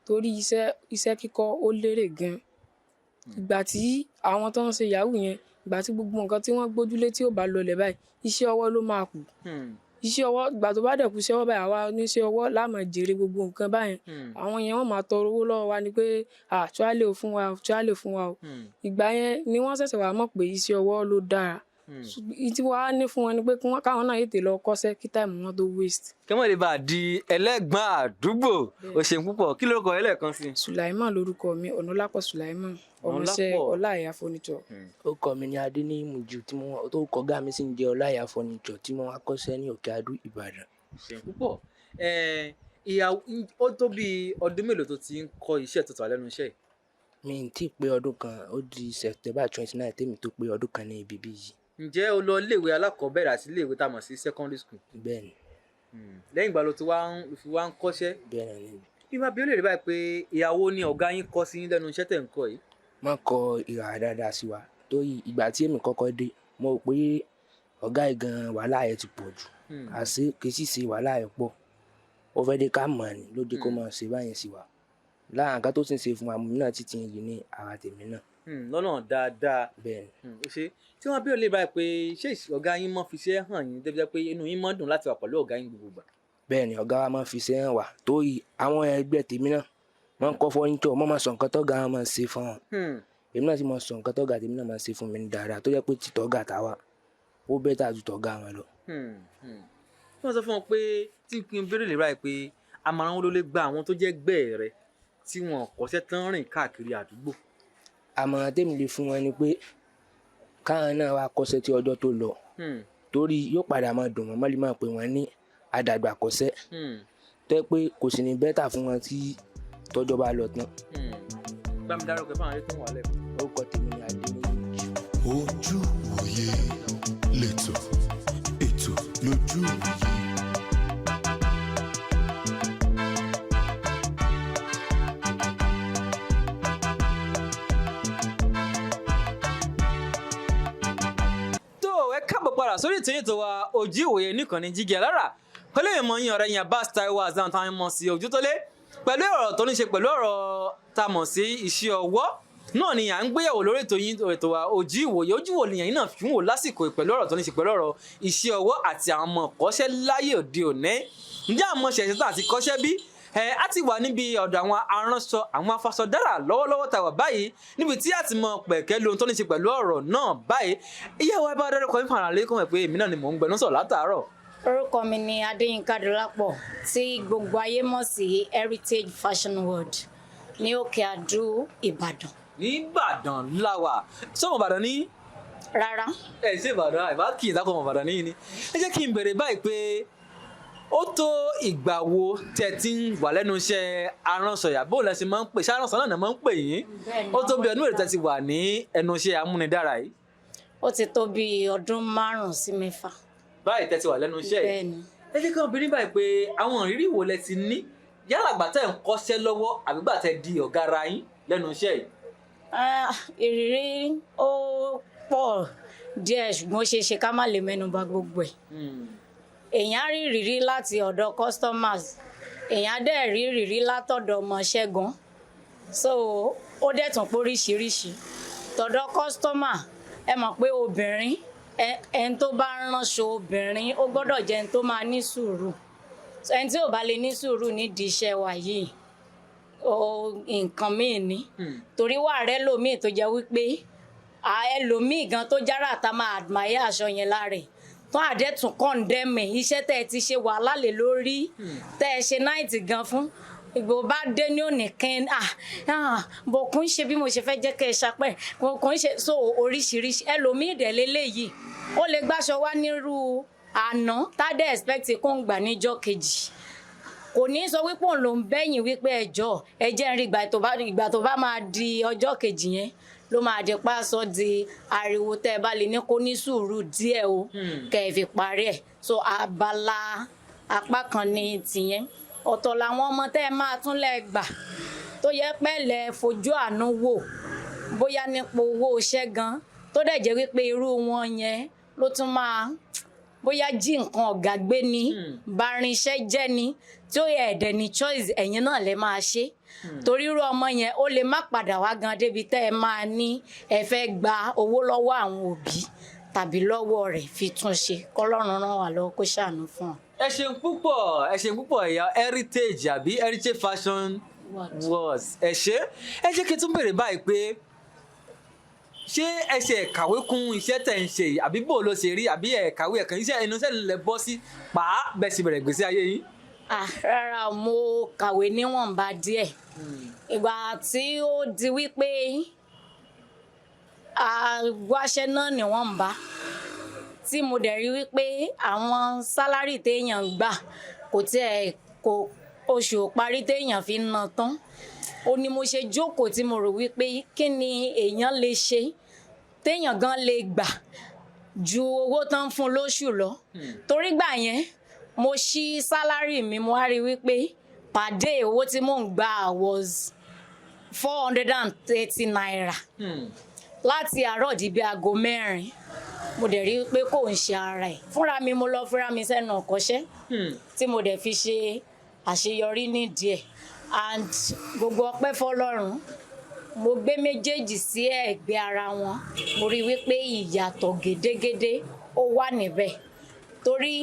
torí iṣẹ́ kíkọ́ ó lérè gan. Ìgbà tí àwọn tó ń ṣe yahoo yẹn, ìgbà tí gbogbo nǹkan tí wọ́n gbójúlé tí ò bá lọlẹ̀ báyìí, iṣẹ́ ọwọ́ ló máa kù. Iṣẹ́ ọwọ́, ìgbà tó bá dẹ̀ kú iṣẹ́ ọwọ́ báyìí, àwa oníṣẹ́ ọwọ́ la máa jèrè gbogbo nǹkan báyẹn. Àwọn yẹn wọ́n máa tọrọ owó lọ́wọ́ wa ni pé tuale ò fún wa o, tuale fún wa o. Ìgbà yẹn ni wọ́n ṣẹ̀ṣẹ̀ wá mọ̀ pé iṣẹ́ ọwọ́ ló dára. Ìyí tí wàá ní fún wọn ni pé kí wọ́n káwọn náà tètè lọ kọ́ṣẹ́ kí time wọn tó waste. Kí wọ́n lè bá a di ẹlẹ́gbọ́n àdúgbò. O ṣeun púpọ̀. Kí lórúkọ rẹ lẹ́ẹ̀kan sí i? Sùláìmán lórúkọ mi, Ọ̀nàlápọ̀ Sùláìmán, ọmọọṣẹ́ Ọ̀nàlápọ̀. Ọláìyá Furniture. Orúkọ mi ni Adéníyì Mujiu, tí mo tó kọ ọ̀gá mi sì ń jẹ́ Ọláìyá Furniture, tí mo wá kọ́ṣẹ́ ní Òkè Adú, Ìbàdàn. Ṣeun púpọ̀. Ìyàwó, ó tó bí ọdún mélòó tó ti ń kọ́ iṣẹ́ tuntun lẹ́nu iṣẹ́ yìí? Mi ì tí ì pé ọdún kan, ó di September 29 tèmi tó pé ọdún kan ní ibi bí yìí. Ǹjẹ́ o lọ iléèwé alákọ̀ọ́bẹ̀rẹ̀ àti iléèwé tá a mọ̀ sí secondary school? Bẹ́ẹ̀ni. Lẹ́yìn ìgbà ló ti wá ń fi wá ń kọ́ṣẹ́? Bẹ́ẹ̀ ni. Bí bá bí ó lè rí báyìí pé ìyàwó ni ọ̀gá yín kọ́ sí yín lẹ́nu iṣẹ́ tẹ̀ ń kọ́ yìí? Wọ́n kọ ìhà dáadáa sí wa, torí ìgbà tí èmi kọ́kọ́ dé, mo rò pé ọ̀gá yìí gan wàhálà ẹ̀ ti pọ̀ jù. Àṣé kì í sì ṣe wàhálà ẹ̀ pọ̀. Ó fẹ́ dé ká mọ̀ ni ló dé kó máa ṣe báyẹn sí wa. Lára nǹkan tó sì ń ṣe fún wa, èmi náà ti ń rí ní ara tèmi náà. Lọ́nà dáadáa. Bẹ́ẹ̀ni. Ó ṣe tí wọ́n bí ó lè báyìí pé ṣé ọ̀gá yín mọ́ fi iṣẹ́ hàn yín débi jẹ́ pé inú yín mọ́ dùn láti wà pẹ̀lú ọ̀gá yín gbogbo ìgbà? Bẹ́ẹ̀ni, ọ̀gá wa máa ń fi iṣẹ́ hàn wá, torí àwọn ẹgbẹ́ tèmi náà wọ́n ń kọ́ furniture, wọ́n máa sọ nǹkan tọ́gá wọn máa ń ṣe fún wọn. Èmi náà sì máa sọ nǹkan tọ́gá tèmi náà máa ń ṣe fún mi ní dáadáa, tó jẹ́ pé tí tọ́gá tàwa ó better ju tọ́gá wọn lọ. Tí wọ́n sọ fún wọn pé tí kí n béèrè lè báyìí pé àmọ̀ràn wo ló lè gba àwọn tó jẹ́ gbẹ́ rẹ tí wọn kọ́ṣẹ́ tán rìn káàkiri àdúgbò? Àmọ̀ràn tèmi lè fún wọn ni pé káwọn náà wá kọ́ṣẹ́ tí ọjọ́ tó lọ, torí yóò padà máa dùn wọ́n, mọ́lẹ̀ máa pè wọ́n ní àdàgbà kọ́ṣẹ́, tó jẹ́ pé kò sì ní better fún wọn tí tọ́jọ́ bá lọ tán. Bá mi dárúkọ fún àwọn ẹni tó ń wà lẹ́kọ̀ọ́. Orúkọ tèmi ni Adéníyì Mujiu. Ojú òye lẹ́tọ̀, ètò lójú òye. Tó ẹ káàbọ̀ padà sórí ètò yìí tó wa Ojú Ìwòye nìkan ní Jígí Alára pẹ̀lú ìmọ̀ yín ọ̀rẹ́ yín Abbas Taiwo Hassan táwọn mọ̀ sí Ojútólé, pẹ̀lú ọ̀rọ̀ tó ní ṣe pẹ̀lú ọ̀rọ̀ tá a mọ̀ sí iṣẹ́ ọwọ́ náà ni à ń gbéyàwó lórí ètò yín ètò wa Ojú Ìwòye. Ojú wo nìyẹn náà fi ń wò lásìkò pẹ̀lú ọ̀rọ̀ tó ní ṣe pẹ̀lú ọ̀rọ̀ iṣẹ́ ọwọ́ àti àwọn ọmọ kọ́ṣẹ́ láyé òde òní? Ǹjẹ́ àwọn ọmọ ṣẹ̀ṣẹ̀ tó àti kọ́ṣẹ́ bí ẹ á ti wà níbi ọ̀dọ̀ àwọn aránṣọ, àwọn afasọdára lọ́wọ́lọ́wọ́ tá a wà báyìí, níbi tí a ti mọ pẹ̀kẹ́ lóhun tó ní ṣe pẹ̀lú ọ̀rọ̀ náà báyìí? Ìyá wa, bá dárúkọ yín fún àlẹ́ kọ́ mọ̀ pé èmi náà ni mò ń gbẹnu sọ̀rọ̀ látàárọ̀. Orúkọ mi ni Adéyínká Dọlápọ̀, tí gbogbo ayé mọ̀ sí Heritage Fashion World ní Òkè Àdó, Ìbàdàn. Ní Ìbàdàn làwà. Sọmọ Ìbàdàn ní? Rárá. Ẹ ṣe Ìbàdàn àìbá kì í dákọ̀ mọ̀ Ìbàdàn níyì ni. Ẹ jẹ́ kí n bẹ̀rẹ̀ báyìí pé ó tó ìgbà wo tẹ́ ti ń wà lẹ́nu iṣẹ́ aránṣọ yà, bó lẹ ṣe máa ń pè ṣé aránṣọ náà máa ń pè yín? Bẹ́ẹ̀ni, Ó tó bí ọdún mélòó tẹ́ ti wà ní ẹnu iṣẹ́ amúnidára yìí? Ó ti tó bí ọdún 5 sí 6. Báyìí tẹ́ ti wà lẹ́nu iṣẹ́ yìí? Bẹ́ẹ̀ni. Ẹ jẹ́ kí wọ́n bi ní báyìí pé àwọn ìrírí wo lẹ ti ní, yálà gbà tẹ́ ń kọ́ṣẹ́ lọ́wọ́ àbí gbà tẹ́ di ọ̀gá ara yín lẹ́nu iṣẹ́ yìí? Ah, ìrírí ó pọ̀ díẹ̀, ṣùgbọ́n ó ṣeé ṣe ká má lè mẹ́nu bà gbogbo ẹ̀. Èèyàn á rí ìrírí láti ọ̀dọ̀ customers, èèyàn á dẹ̀ rí ìrírí látọ̀dọ̀ ọmọọṣẹ́ gan, so ó dẹ̀ tún póríṣiríṣi. Tọ̀dọ̀ customer, ẹ mọ̀ pé obìnrin, ẹni tó bá ń ránṣọ obìnrin, ó gbọ́dọ̀ jẹ́ ẹni tó máa ní sùúrù. So, ẹni tí ò bá lè ní sùúrù nídìí iṣẹ́ wa yìí, ó nǹkan míì ni, torí wà rẹ lòmíì tó jẹ́ wípé ẹlòmíì gan tó jára ta máa admire aṣọ yẹn lára ẹ̀, tó àdẹ́tún condemn ẹ̀, iṣẹ́ tẹ́ ẹ ti ṣe wàhálà lé lórí, tẹ́ ẹ ṣe night gan fún. Ìgbò bá dé ní òní kẹ́ń, ah, bò kún ṣe bí mo ṣe fẹ́ jẹ́ kẹ́ ẹ ṣapẹ́ kò kún ṣe. So oríṣiríṣi. Ẹlòmíì dẹ̀ léléyìí, ó lè gbàṣọ wá nírú àná, tá dẹ̀ expect kó ń gbà níjọ́ kejì. Kò ní sọ wípé òun ló ń bẹ́yìn wípé ẹjọ́ ẹ jẹ́ ń rí ìgbà tó bá máa di ọjọ́ kejì yẹn ló máa di pásọ di ariwo. Tẹ́ ẹ bá lè ní kó ní sùúrù díẹ̀ o, kẹ́ ẹ fi parí ẹ̀. So abala apá kan ní tìyẹn. Ọ̀tọ̀ làwọn ọmọ tẹ́ ẹ máa tún lẹ́ gbà tó yẹ pẹ́lẹ́ fojú àánú wò, bóyá nípa owó iṣẹ́ gan, tó dẹ̀ jẹ́ wípé irú wọn yẹn ló tún máa bóyá jí nǹkan ọ̀gá gbé ni, barinṣẹ́ jẹ́ ni, tí ó yẹ ẹ̀dẹ̀ ní choice, ẹ̀yin náà lè máa ṣe, torí irú ọmọ yẹn ó lè má padà wá gan débi tẹ́ ẹ máa ní ẹ fẹ́ gba owó lọ́wọ́ àwọn òbí tàbí lọ́wọ́ rẹ̀ fi tún ṣe. Kọ́lọ́run ràn wá lọ́wọ́, kó ṣàánú fún wa. Ẹ ṣeun púpọ̀, ẹ ṣeun púpọ̀, ẹ̀yà Heritage àbí Heritage Fashion World. Ẹ ṣe. Ẹ jẹ́ kí n tún bèrè báyìí pé ṣé ẹ ṣe kàwé kún iṣẹ́ tẹ̀ ń ṣe yìí, àbí bò ló ṣe rí, àbí ẹ kàwé ẹ̀kan iṣẹ́ inú iṣẹ́ lẹ bọ́ sí pàá bẹ́ẹ̀ sì bẹ̀rẹ̀ gbèsè ayé yín? Ah, rárá, mo kàwé níwọ̀nba díẹ̀. Ìgbà tí ó di wípé a wáṣẹ́ náà níwọ̀nba, tí mo dẹ̀ rí wípé àwọn salary téèyàn ń gbà kò tiẹ̀ kò oṣù ò parí téèyàn fi ń ná tán, ó ní mo ṣe jókòó tí mo rò wípé kí ni èèyàn lè ṣe téèyàn gan lè gbà ju owó tán ń fún lóṣù lọ. Torí gbà yẹn mo ṣí salary mi, mo wá rí wípé pàdé owó tí mò ń gbà was ₦430 láti àárọ̀ di bí aago 4. Mo dẹ̀ rí pé kò ń ṣe ara ẹ̀ fúnra mi. Mo lọ fúnra mi sẹ́nu ọ̀kọ́ṣẹ́ tí mo dẹ̀ fi ṣe àṣeyọrí nídìí ẹ̀, and gbogbo ọpẹ́ fọ́lọ́run. Mo gbé méjèèjì sí ẹ̀gbẹ́ ara wọn, mo rí wípé ìyàtọ̀ gédégédé ó wà níbẹ̀, torí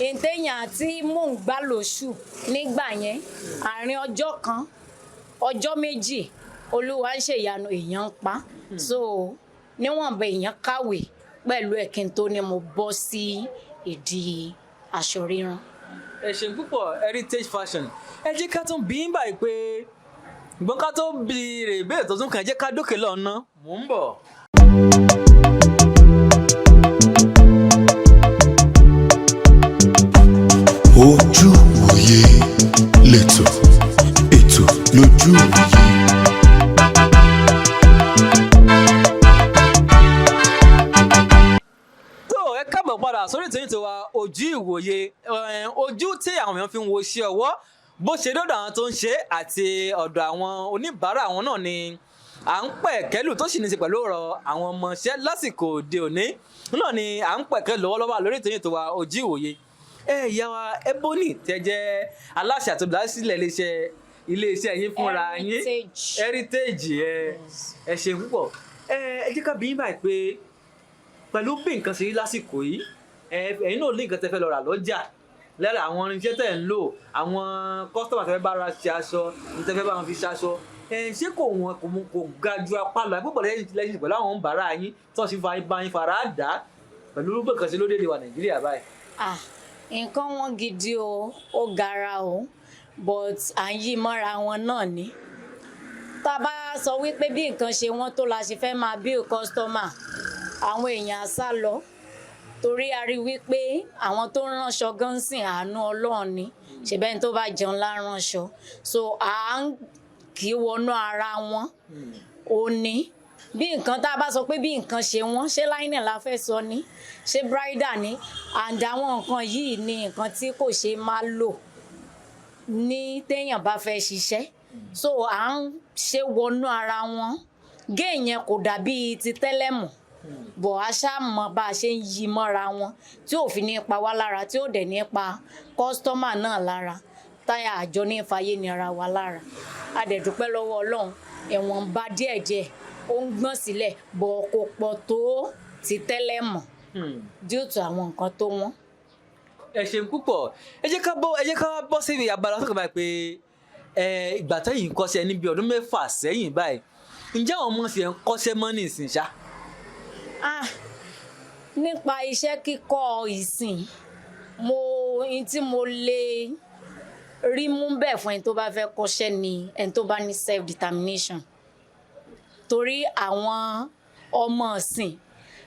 ìtẹ̀yàn tí mò ń gbà lóṣù nígbà yẹn, àárín ọjọ́ kan, ọjọ́ 2, Olúwa ń ṣèyanu, èèyàn ń pa. So níwọ̀nba èèyàn kàwé pẹ̀lú ẹ̀ kí n tó ní mo bọ́ sí ìdí aṣọ ríran. Ẹ ṣeun púpọ̀, Heritage Fashion. Ẹ jẹ́ ká tún bí ń báyìí pé ìgbọ́n ká tó bí rè ìbéèrè tó tún kàn, ẹ jẹ́ ká dókè lọ́nà, mò ń bọ̀. Ojú ìwòye lẹ́tọ̀, ètò lójú ìwòye. Tó ẹ káàbọ̀ padà sórí ètò yìí tó wa Ojú Ìwòye. Ojú tí àwọn èèyàn fi ń wo iṣẹ́ ọwọ́, bó ṣe dọ́dọ̀ àwọn tó ń ṣe àti ọ̀dọ̀ àwọn oníbàárà àwọn náà ni à ń pẹ̀ kẹ́lù, tó sì ní í ṣe pẹ̀lú ọ̀rọ̀ àwọn ọmọọṣẹ́ lásìkò òde òní náà ni à ń pẹ̀ kẹ́lù lọ́wọ́lọ́wọ́ lórí ètò yìí tó wa Ojú Ìwòye. Ẹ ìyá wa Ebony, tẹ́ jẹ́ aláṣẹ àti olùdásílẹ̀ iléeṣẹ́ yín fúnra yín. Heritage. Heritage. Ẹ ṣeun púpọ̀. Ẹ jẹ́ ká bi yín báyìí pé pẹ̀lú bí nǹkan ṣe rí lásìkò yìí, ẹ̀yin náà ní nǹkan tẹ́ fẹ́ lọ rà lọ́jà lára àwọn irinṣẹ́ tẹ̀ ń lò, àwọn customer tẹ́ fẹ́ bá ra ṣe aṣọ, ní tẹ́ fẹ́ bá wọn fi ṣe aṣọ, ṣé kò wọ́n, kò mú kò ga ju apá lọ púpọ̀ lẹ́yìn pẹ̀lú àwọn oníbàárà yín tí wọ́n sì fa bá yín fara dà á pẹ̀lú bí nǹkan ṣe lórílẹ̀ wa Nàìjíríà báyìí? Ah, nǹkan wọn gidi o, ó gara o, but à ń yí mọ́ra wọn náà ni. Tá a bá sọ wípé bí nǹkan ṣe wọ́n tó la ṣe fẹ́ máa bill customer. Àwọn èèyàn á sá lọ, torí a rí wípé àwọn tó ń ránṣọ gan sìn, àánú Ọlọ́run ni ṣèbẹ́ni tó bá jẹun lá ránṣọ. So à ń kì í wọnú ara wọn. Ó ní bí nǹkan tá a bá sọ pé bí nǹkan ṣe wọ́n ṣé, lining la fẹ́ sọ ni, ṣé bridal ni, and àwọn nǹkan yìí ni nǹkan tí kò ṣe má lò ní téèyàn bá fẹ́ ṣiṣẹ́. So à ń ṣe wọnú ara wọn. Gé yẹn kò dàbí ti tẹ́lẹ̀ mọ́ bọ̀, a ṣáà mọ bá a ṣe ń yí mọ́ra wọn tí ò fi ní pa wá lára, tí ò dẹ̀ ní pa customer náà lára, táyà àjọ ní fàyè ní ara wa lára. A dẹ̀ dúpẹ́ lọ́wọ́ Ọlọ́run, ìwọ̀nba díẹ̀díẹ̀ ó ń gbọ̀n sílẹ̀ bọ̀, kò pọ̀ tó ti tẹ́lẹ̀ mọ́ due to àwọn nǹkan tó wọ́n. Ẹ ṣeun púpọ̀. Ẹ jẹ́ ká bọ́ síbi abala tó kàn báyìí pé ẹ ìgbà tẹ́yìn ń kọ́ṣẹ́ níbi ọdún 6 sẹ́yìn báyìí, ǹjẹ́ àwọn ọmọ sì ń kọ́ṣẹ́ mọ́ ní ìsìn ṣá? Ah, nípa iṣẹ́ kíkọ́ ìsìn, mo n tí mo lè rí mú bẹ́ẹ̀ fún ẹni tó bá fẹ́ kọ́ṣẹ́ ni ẹni tó bá ní self determination, torí àwọn ọmọ ìsìn,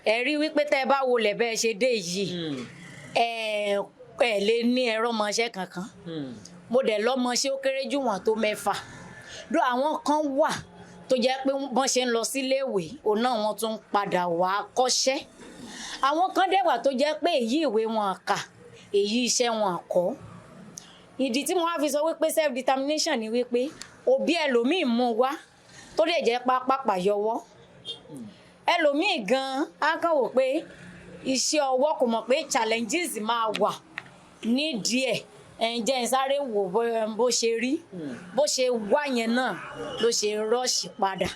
ẹ rí wípé tẹ́ ẹ bá wọlé bẹ́ẹ̀ ṣe dé yìí, ẹ ẹ lè ní ẹ̀rọ ọmọọṣẹ́ kankan. Mo dẹ̀ lọ́mọṣẹ́ ó kéré jù wọ́n tó 6 dó. Àwọn kan wà tó jẹ́ pé bọ́n ṣe ń lọ síléèwé, òun náà wọ́n tún ń padà wá kọ́ṣẹ́. Àwọn kan dẹ̀ wà tó jẹ́ pé èyí ìwé wọn kà, èyí iṣẹ́ wọn kọ́. Ìdí tí mo wá fi sọ wípé self determination ni wípé òbí ẹlòmíì mú wá tó lè jẹ́ pápápá yọwọ́. Ẹlòmíì gan á kàn wò pé iṣẹ́ ọwọ́, kò mọ̀ pé challenges máa wà nídìí ẹ̀. Ẹ̀ ń jẹ́ ń sáré wò bó ṣe rí, bó ṣe wá yẹn náà ló ṣe rush padà,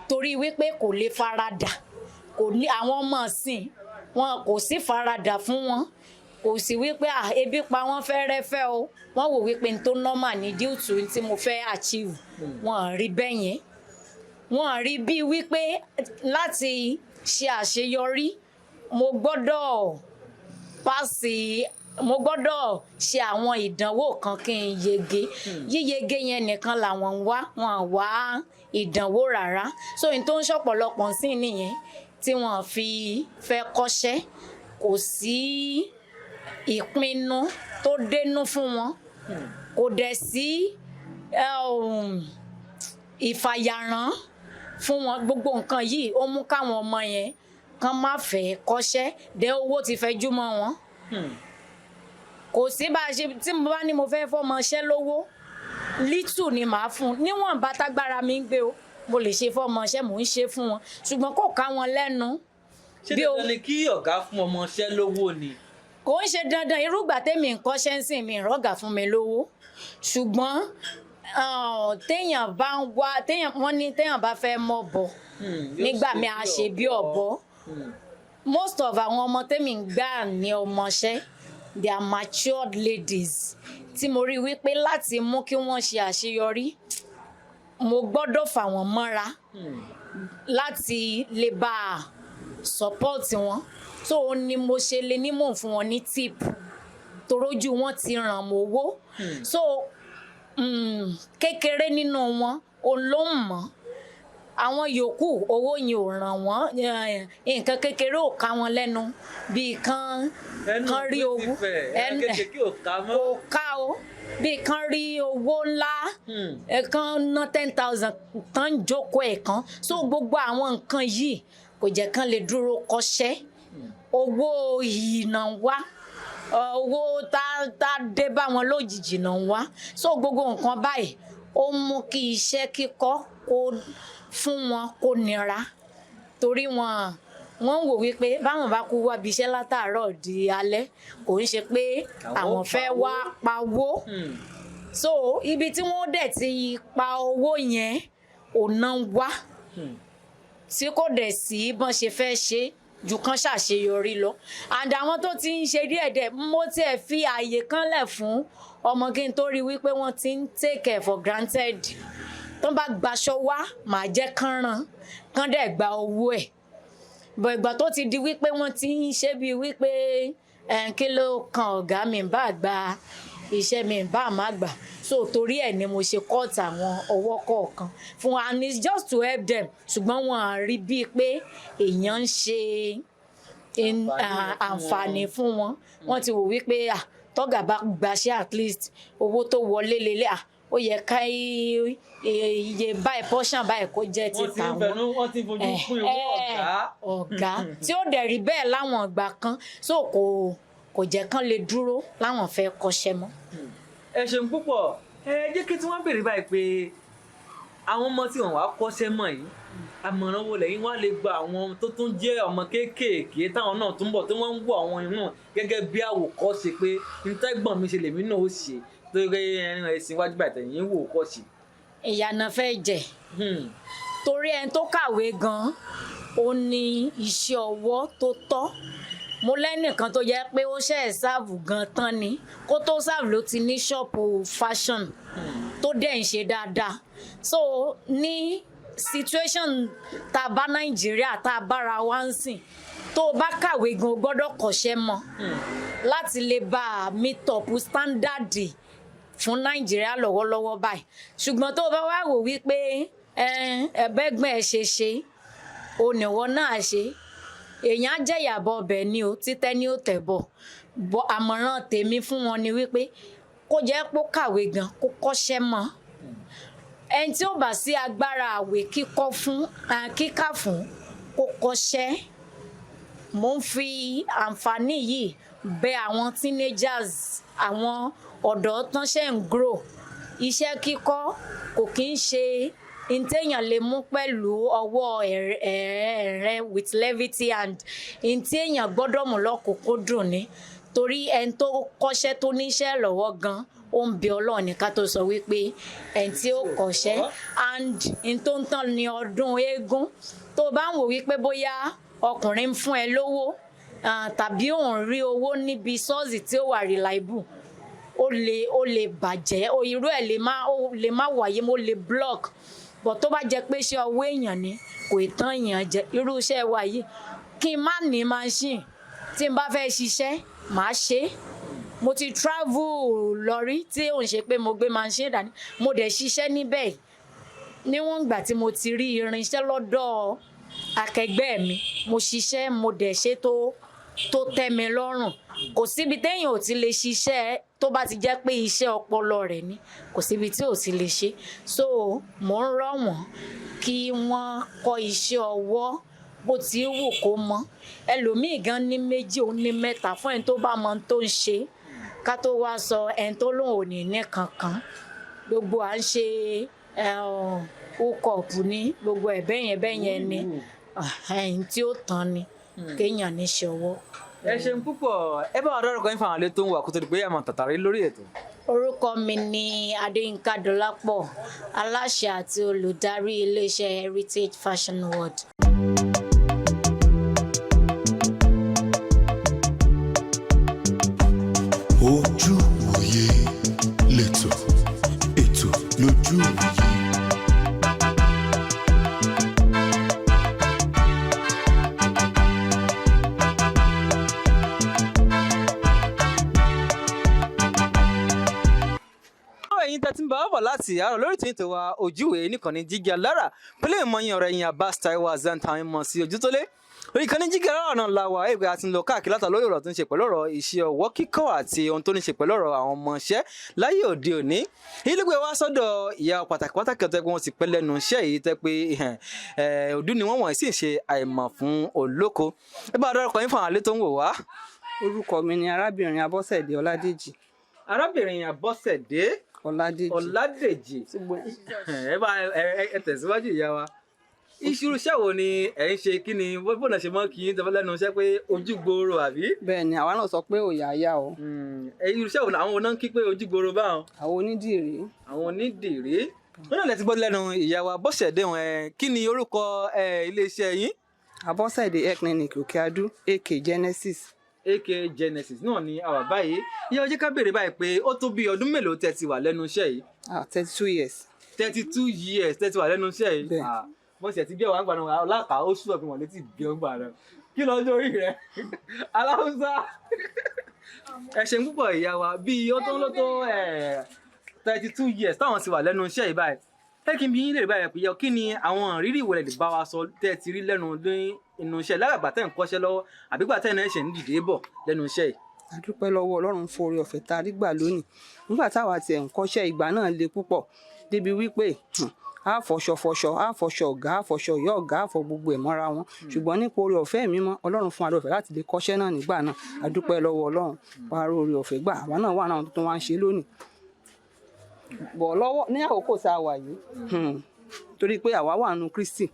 torí wípé kò lè faradà. Kò ní àwọn ọmọ ìsìn wọn, kò sí faradà fún wọn. Kò sí wípé à ebi pa wọ́n fẹ́rẹ́fẹ́ o. Wọ́n wò wípé n tó normal ní due to n tí mo fẹ́ achieve. Wọ́n rí bẹ́ẹ̀ yẹn, wọ́n rí bíi wípé láti ṣe àṣeyọrí, mo gbọ́dọ̀ pass, mo gbọ́dọ̀ ṣe àwọn ìdánwò kan kí n yege. Yíyege yẹn nìkan làwọn ń wá, wọn wá ìdánwò rárá. So n tó ń ṣọ̀pọ̀lọpọ̀ sí nìyẹn tí wọ́n fi fẹ́ kọ́ṣẹ́. Kò sí ìpinnu tó dénú fún wọn, kò dẹ̀ sí ìfàyàrán fún wọn. Gbogbo nǹkan yìí ó mú káwọn ọmọ yẹn kán má fẹ́ kọ́ṣẹ́ dé. Owó ti fẹjú mọ́ wọn. Kò sí bá a ṣe tí mo bá ní mo fẹ́ fọmọ ṣẹ́ lówó, little ni màá fún un, níwọ̀nba tágbára mi ń gbé o. Mo lè ṣe fọmọ ṣẹ́, mò ń ṣe fún wọn, ṣùgbọ́n kò ká wọn lẹ́nu. Ṣé Bí dandan ni kí ọ̀gá fún ọmọọṣẹ́ lówó ni? Kò ń ṣe dandan. Irúgbà tèmi ń kọ́ṣẹ́ ń sìn, mi ìrọ́gà fún mi lówó, ṣùgbọ́n téèyàn bá ń wá téèyàn, wọ́n ní téèyàn bá fẹ́ mọ̀ bọ̀ nígbà mi à ṣe bí ọ̀bọ. Most of àwọn ọmọ tèmi ń gbà ní ọmọọṣẹ́, they are matured ladies tí mo rí wípé láti mú kí wọ́n ṣe àṣeyọrí, mo gbọ́dọ̀ fà wọ́n mọ́ra láti lè bá a support wọn. So ó ní mo ṣe lè ní mò ń fún wọn ní tip, torójú wọn ti ràn mọ́ owó. So kékeré nínú wọn òun ló ń mọ̀. Àwọn yòókù, owó yẹn ò ràn wọ́n, nǹkan kékeré ò ká wọn lẹ́nu bíi kan Ẹnu kan rí òpin owó ti fẹ̀, ẹran kékeré ò ká mọ́. Kò ká o. Bíi kan rí owó ńlá, kan ná 10,000 tán, jókòó ẹ̀ kan. So gbogbo àwọn nǹkan yìí kò jẹ́ kán lè dúró kọ́ṣẹ́. Owó yìí náà wá, owó tá dé bá wọn lójijì náà wá. So gbogbo nǹkan báyìí ó mú kí iṣẹ́ kíkọ́ kó fún wọn kó nira, torí wọn wò wípé báwọn bá kú wábi iṣẹ́ látàárọ̀ di alẹ́, kò ń ṣe pé Àwọn àwọn fẹ́ pawó. wá pawó. So ibi tí wọ́n dẹ̀ ti pa owó yẹn ò ná wá, tí kò dẹ̀ sí bọ́n ṣe fẹ́ ṣe ju kán ṣàṣeyọrí lọ. And àwọn tó ti ń ṣe díẹ̀díẹ̀, mo tiẹ̀ fi ààyè kan lẹ̀ fún ọmọ kí n tó rí wípé wọ́n ti ń take it for granted. Tó bá gbaṣọ wá, màá jẹ́ kán rán, kán dẹ̀ gba owó ẹ̀ bọ̀. Ìgbà tó ti di wípé wọ́n ti ń ṣe bíi wípé ẹ̀ kí ló kan ọ̀gá mi bá gba Iṣẹ́ mi bá má gbà. So torí ẹ̀ ni mo ṣe cut àwọn ọwọ́ kọ̀ọ̀kan fún, and it's just to help them, ṣùgbọ́n wọn à rí bíi pé èèyàn ń ṣe àǹfààní fún wọn. Wọ́n ti wò wípé, ah, tọ́gà bá gbaṣẹ́, at least owó tó wọlé lélẹ̀, ah, ó yẹ ká iye báyìí, portion báyìí kó jẹ́ ti Wọ́n ti ń tàwọn. fẹnu, wọ́n ti ń fojú kún ìwọ ọ̀gá. Ọ̀gá tí ó dẹ̀ rí bẹ́ẹ̀ láwọn ìgbà kan, so kò jẹ́ kán lè dúró láwọn fẹ́ kọ́ṣẹ́ mọ́. Ẹ ṣeun púpọ̀. Ẹ jẹ́ kí tí wọ́n béèrè báyìí pé àwọn ọmọ tí wọ́n wá kọ́ṣẹ́ mọ̀ yìí, àmọ̀ràn wo lẹ́yìn wá lè gba àwọn tó tún jẹ́ ọmọ kéékèèké táwọn náà tún bọ̀, tí wọ́n ń wọ àwọn ìwọ̀n gẹ́gẹ́ bí àwòkọ́ṣe pé ntẹ́gbọ̀n mi ṣe lèmi náà ó ṣe, tó yẹ ẹran ẹ̀sìn wájú bàtẹ̀ yín wò kọ́ sí? Ìyànà fẹ́ jẹ, torí ẹni tó kàwé gan, ó ní iṣẹ́ ọwọ́ tó tọ́. Mo lẹ́nìkan tó jẹ́ pé ó ṣe é serve gan tán ni, kó tó serve ló ti ní shop fashion tó dẹ̀ ń ṣe dáadáa. So ní situation tá a bá Nàìjíríà, tá a bára wa ń sìn, tó o bá kàwé gan, o gbọ́dọ̀ kọ́ṣẹ́ mọ́ láti lè bá a meet up standard fún Nàìjíríà lọ́wọ́lọ́wọ́ báyìí. Ṣùgbọ́n tó o bá wá wò wípé ẹ̀bẹ́gbọ́n ẹ̀ ṣe ṣe oníwọ náà ṣe, èèyàn á jẹ̀yàbọ̀ ọbẹ̀ ni o, títẹ́ ni ó tẹ̀ bọ̀ bọ̀. Àmọ̀ràn tèmi fún wọn ni wípé kó jẹ́ pé ó kàwé gan, kó kọ́ṣẹ́ mọ́. Ẹni tí ó bá sí agbára àwé kíkọ́ fún, kíkà fún, kó kọ́ṣẹ́. Mo ń fi àǹfààní yìí bẹ̀ àwọn teenagers, àwọn ọ̀dọ́ tán ṣe ń grow. Iṣẹ́ kíkọ́ kò kí ń ṣe ntẹ́yàn lè mú pẹ̀lú ọwọ́ ẹ̀rẹ́ with levity, and ntẹ́yàn gbọ́dọ̀ mú lọ́kùnkúndùn ni, torí ẹni tó kọ́ṣẹ́, tó níṣẹ́ lọ́wọ́ gan, ó ń bẹ Ọlọ́run ní ká tó sọ wípé ẹni tí ó kọ́ṣẹ́. And n tó ń tán ní ọdún eégún, tó bá ń wò wípé bóyá ọkùnrin ń fún ẹ lówó, tàbí òun rí owó níbi source tí ó wà reliable, ó lè bàjẹ́ ó, irú ẹ̀ lè má wáyé, mo lè block. But tó bá jẹ́ pé iṣẹ́ ọwọ́ èèyàn ni, kò ì tán èèyàn jẹ. Irú iṣẹ́ wa yìí, kí n má ní machine, tí n bá fẹ́ ṣiṣẹ́, màá ṣe é. Mo ti travel lọ rí tí ò ń ṣe pé mo gbé machine dání, mo dẹ̀ ṣiṣẹ́ níbẹ̀. Níwọ̀n ìgbà tí mo ti rí irinṣẹ́ lọ́dọ̀ akẹgbẹ́ mi, mo ṣiṣẹ́, mo dẹ̀ ṣe tó tẹ́ mi lọ́rùn. Kò síbi téèyàn ò ti lè ṣiṣẹ́ tó bá ti jẹ́ pé iṣẹ́ ọpọlọ rẹ̀ ni, kò síbi tí ò ti lè ṣe. So mò ń rọ̀ wọ́n kí wọ́n kọ́ iṣẹ́ ọwọ́, bó ti wù kó mọ. Ẹlòmíì gan ní méjì, ó ní mẹ́ta, fún ẹni tó bá mọ ohun tó ń ṣe, ká tó wá sọ ẹni tó lóun ò ní ní kankan. Gbogbo à ń ṣe hookup ní gbogbo ẹ̀ bẹ́yẹn bẹ́yẹn ni, ẹ̀yìn tí ó tán ni kéèyàn níṣẹ́ ọwọ́. Ẹ ṣeun púpọ̀. Ẹ bá wa dárúkọ yín fún àwọn àlejò tó ń wà kó tó di pé àmọ́ tàtàrí lórí ètò. Orúkọ mi ni Adéyínká Dọlápọ̀, aláṣẹ àti olùdarí iléeṣẹ́ Heritage Fashion World. Ojúwòye lẹ́tọ̀, ètò lójúwòye. Ẹ̀yin tẹ́ ti ń bá wa bọ̀ láti àárọ̀ lórí ètò wa Ojúwe nìkànnì Jígí Alára, pẹ̀lú ìmọ̀ yín, ọ̀rẹ́ yín, Abbas Taiwo Hasan, táwọn mọ̀ sí Ojútólé. Orí ìkànnì Jígí Alára náà la wà. Ẹgbẹ́ àti ń lọ káàkiri látà lórí ọ̀rọ̀ tó ń ṣe pẹ̀lú ọ̀rọ̀ iṣẹ́ ọwọ́ kíkọ́ àti ohun tó ní ṣe pẹ̀lú ọ̀rọ̀ àwọn ọmọọṣẹ́ láyé òde òní. Ilé-ìgbé wa sọ́dọ̀ ìyá pàtàkì pàtàkì ọ̀tẹ́ pé wọ́n ti pẹ́ lẹ́nu iṣẹ́ yìí, tẹ́ pé òdú ni wọ́n wọ̀nyí sì ń ṣe àìmọ̀ fún olóko. Ẹ bá dárúkọ yín fún àwọn àlẹ́ tó ń wò wá. Orúkọ mi ni arábìnrin Abọ́sẹ̀dé Ọládèjì. Arábìnrin Abọ́sẹ̀dé Ọládèjì. Ọládèjì. Ẹ bá ẹ tẹ̀síwájú, ìyá wa. Iṣu iṣẹ́ wo ni ẹ̀ ń ṣe? Kí ni bọ́ọ̀nà ṣe mọ́ kí n tẹ́fẹ́ lẹ́nu iṣẹ́ pé ojú gbòòrò, àbí? Bẹ́ẹ̀ ni, àwa náà sọ pé òyà yá o. Ẹ̀yin irú iṣẹ́ wo ni àwọn oná ń kí pé ojú gbòòrò báwọn? Àwọn onídìrí. Àwọn onídìrí wọn náà lẹ ti gbọ́ lẹ́nu ìyá wa Bọ́sẹ̀dé wọn. Ẹ kí ni orúkọ iléeṣẹ́ yín? Abọ́sẹ̀dé Hair Clinic, Òkè Adú, AK Genesis. AK Genesis náà ni àwà báyìí. Ìyá, ọjọ́ ká béèrè báyìí pé ó tó bí ọdún mélòó tẹ́ ti wà lẹ́nu iṣẹ́ yìí? Ah, 32 years. 32 years tẹ́ ti wà lẹ́nu iṣẹ́ yìí? Bẹ́ẹ̀. Ah, bọ́n ṣe ti bí ọ̀wá ń gbà náà ọlákà ó sùn ọ̀fìn wọ̀n létí bí ọ̀n gbà náà. Kí lọ́jọ́ orí rẹ̀ aláwùsá? Ẹ ṣeun púpọ̀, ìyá wa. Bíi ó tó ń lọ tó 32 years táwọn ti wà lẹ́nu iṣẹ́ yìí báyìí, ẹ kí n bí yín lè báyìí pé kí ni àwọn ìrírí ìwòlẹ̀ lè bá wa sọ tẹ́ ẹ ti rí lẹ́nu ní inú iṣẹ́ lágbàgbà tẹ́ ń kọ́ṣẹ́ lọ́wọ́, àbígbà tẹ́ ẹ̀ náà ṣẹ̀ ń dìde bọ̀ lẹ́nu iṣẹ́ yìí? A dúpẹ́ lọ́wọ́ Ọlọ́run fún oore ọ̀fẹ́ tá a rí gbà lónìí. Nígbà táwa tiẹ̀ ń kọ́ṣẹ́, ìgbà náà le púpọ̀ débi wípé a fọṣọ fọṣọ, a fọṣọ ọ̀gá, a fọṣọ ìyá ọ̀gá, a fọ gbogbo ẹ̀ mọ́ra wọn. Ṣùgbọ́n nípa oore ọ̀fẹ́ mímọ́ Ọlọ́run fún wa lóore ọ̀fẹ́ láti lè kọ́ṣẹ́ náà nígbà náà. A dúpẹ́ lọ́wọ́ Ọlọ́run wàá rí oore ọ̀fẹ́ gbà. Àwa náà wà náà tó wá ń ṣe lónìí bọ̀ lọ́wọ́ ní àkókò tá a wà yìí, torí pé àwa wà nù Kristi.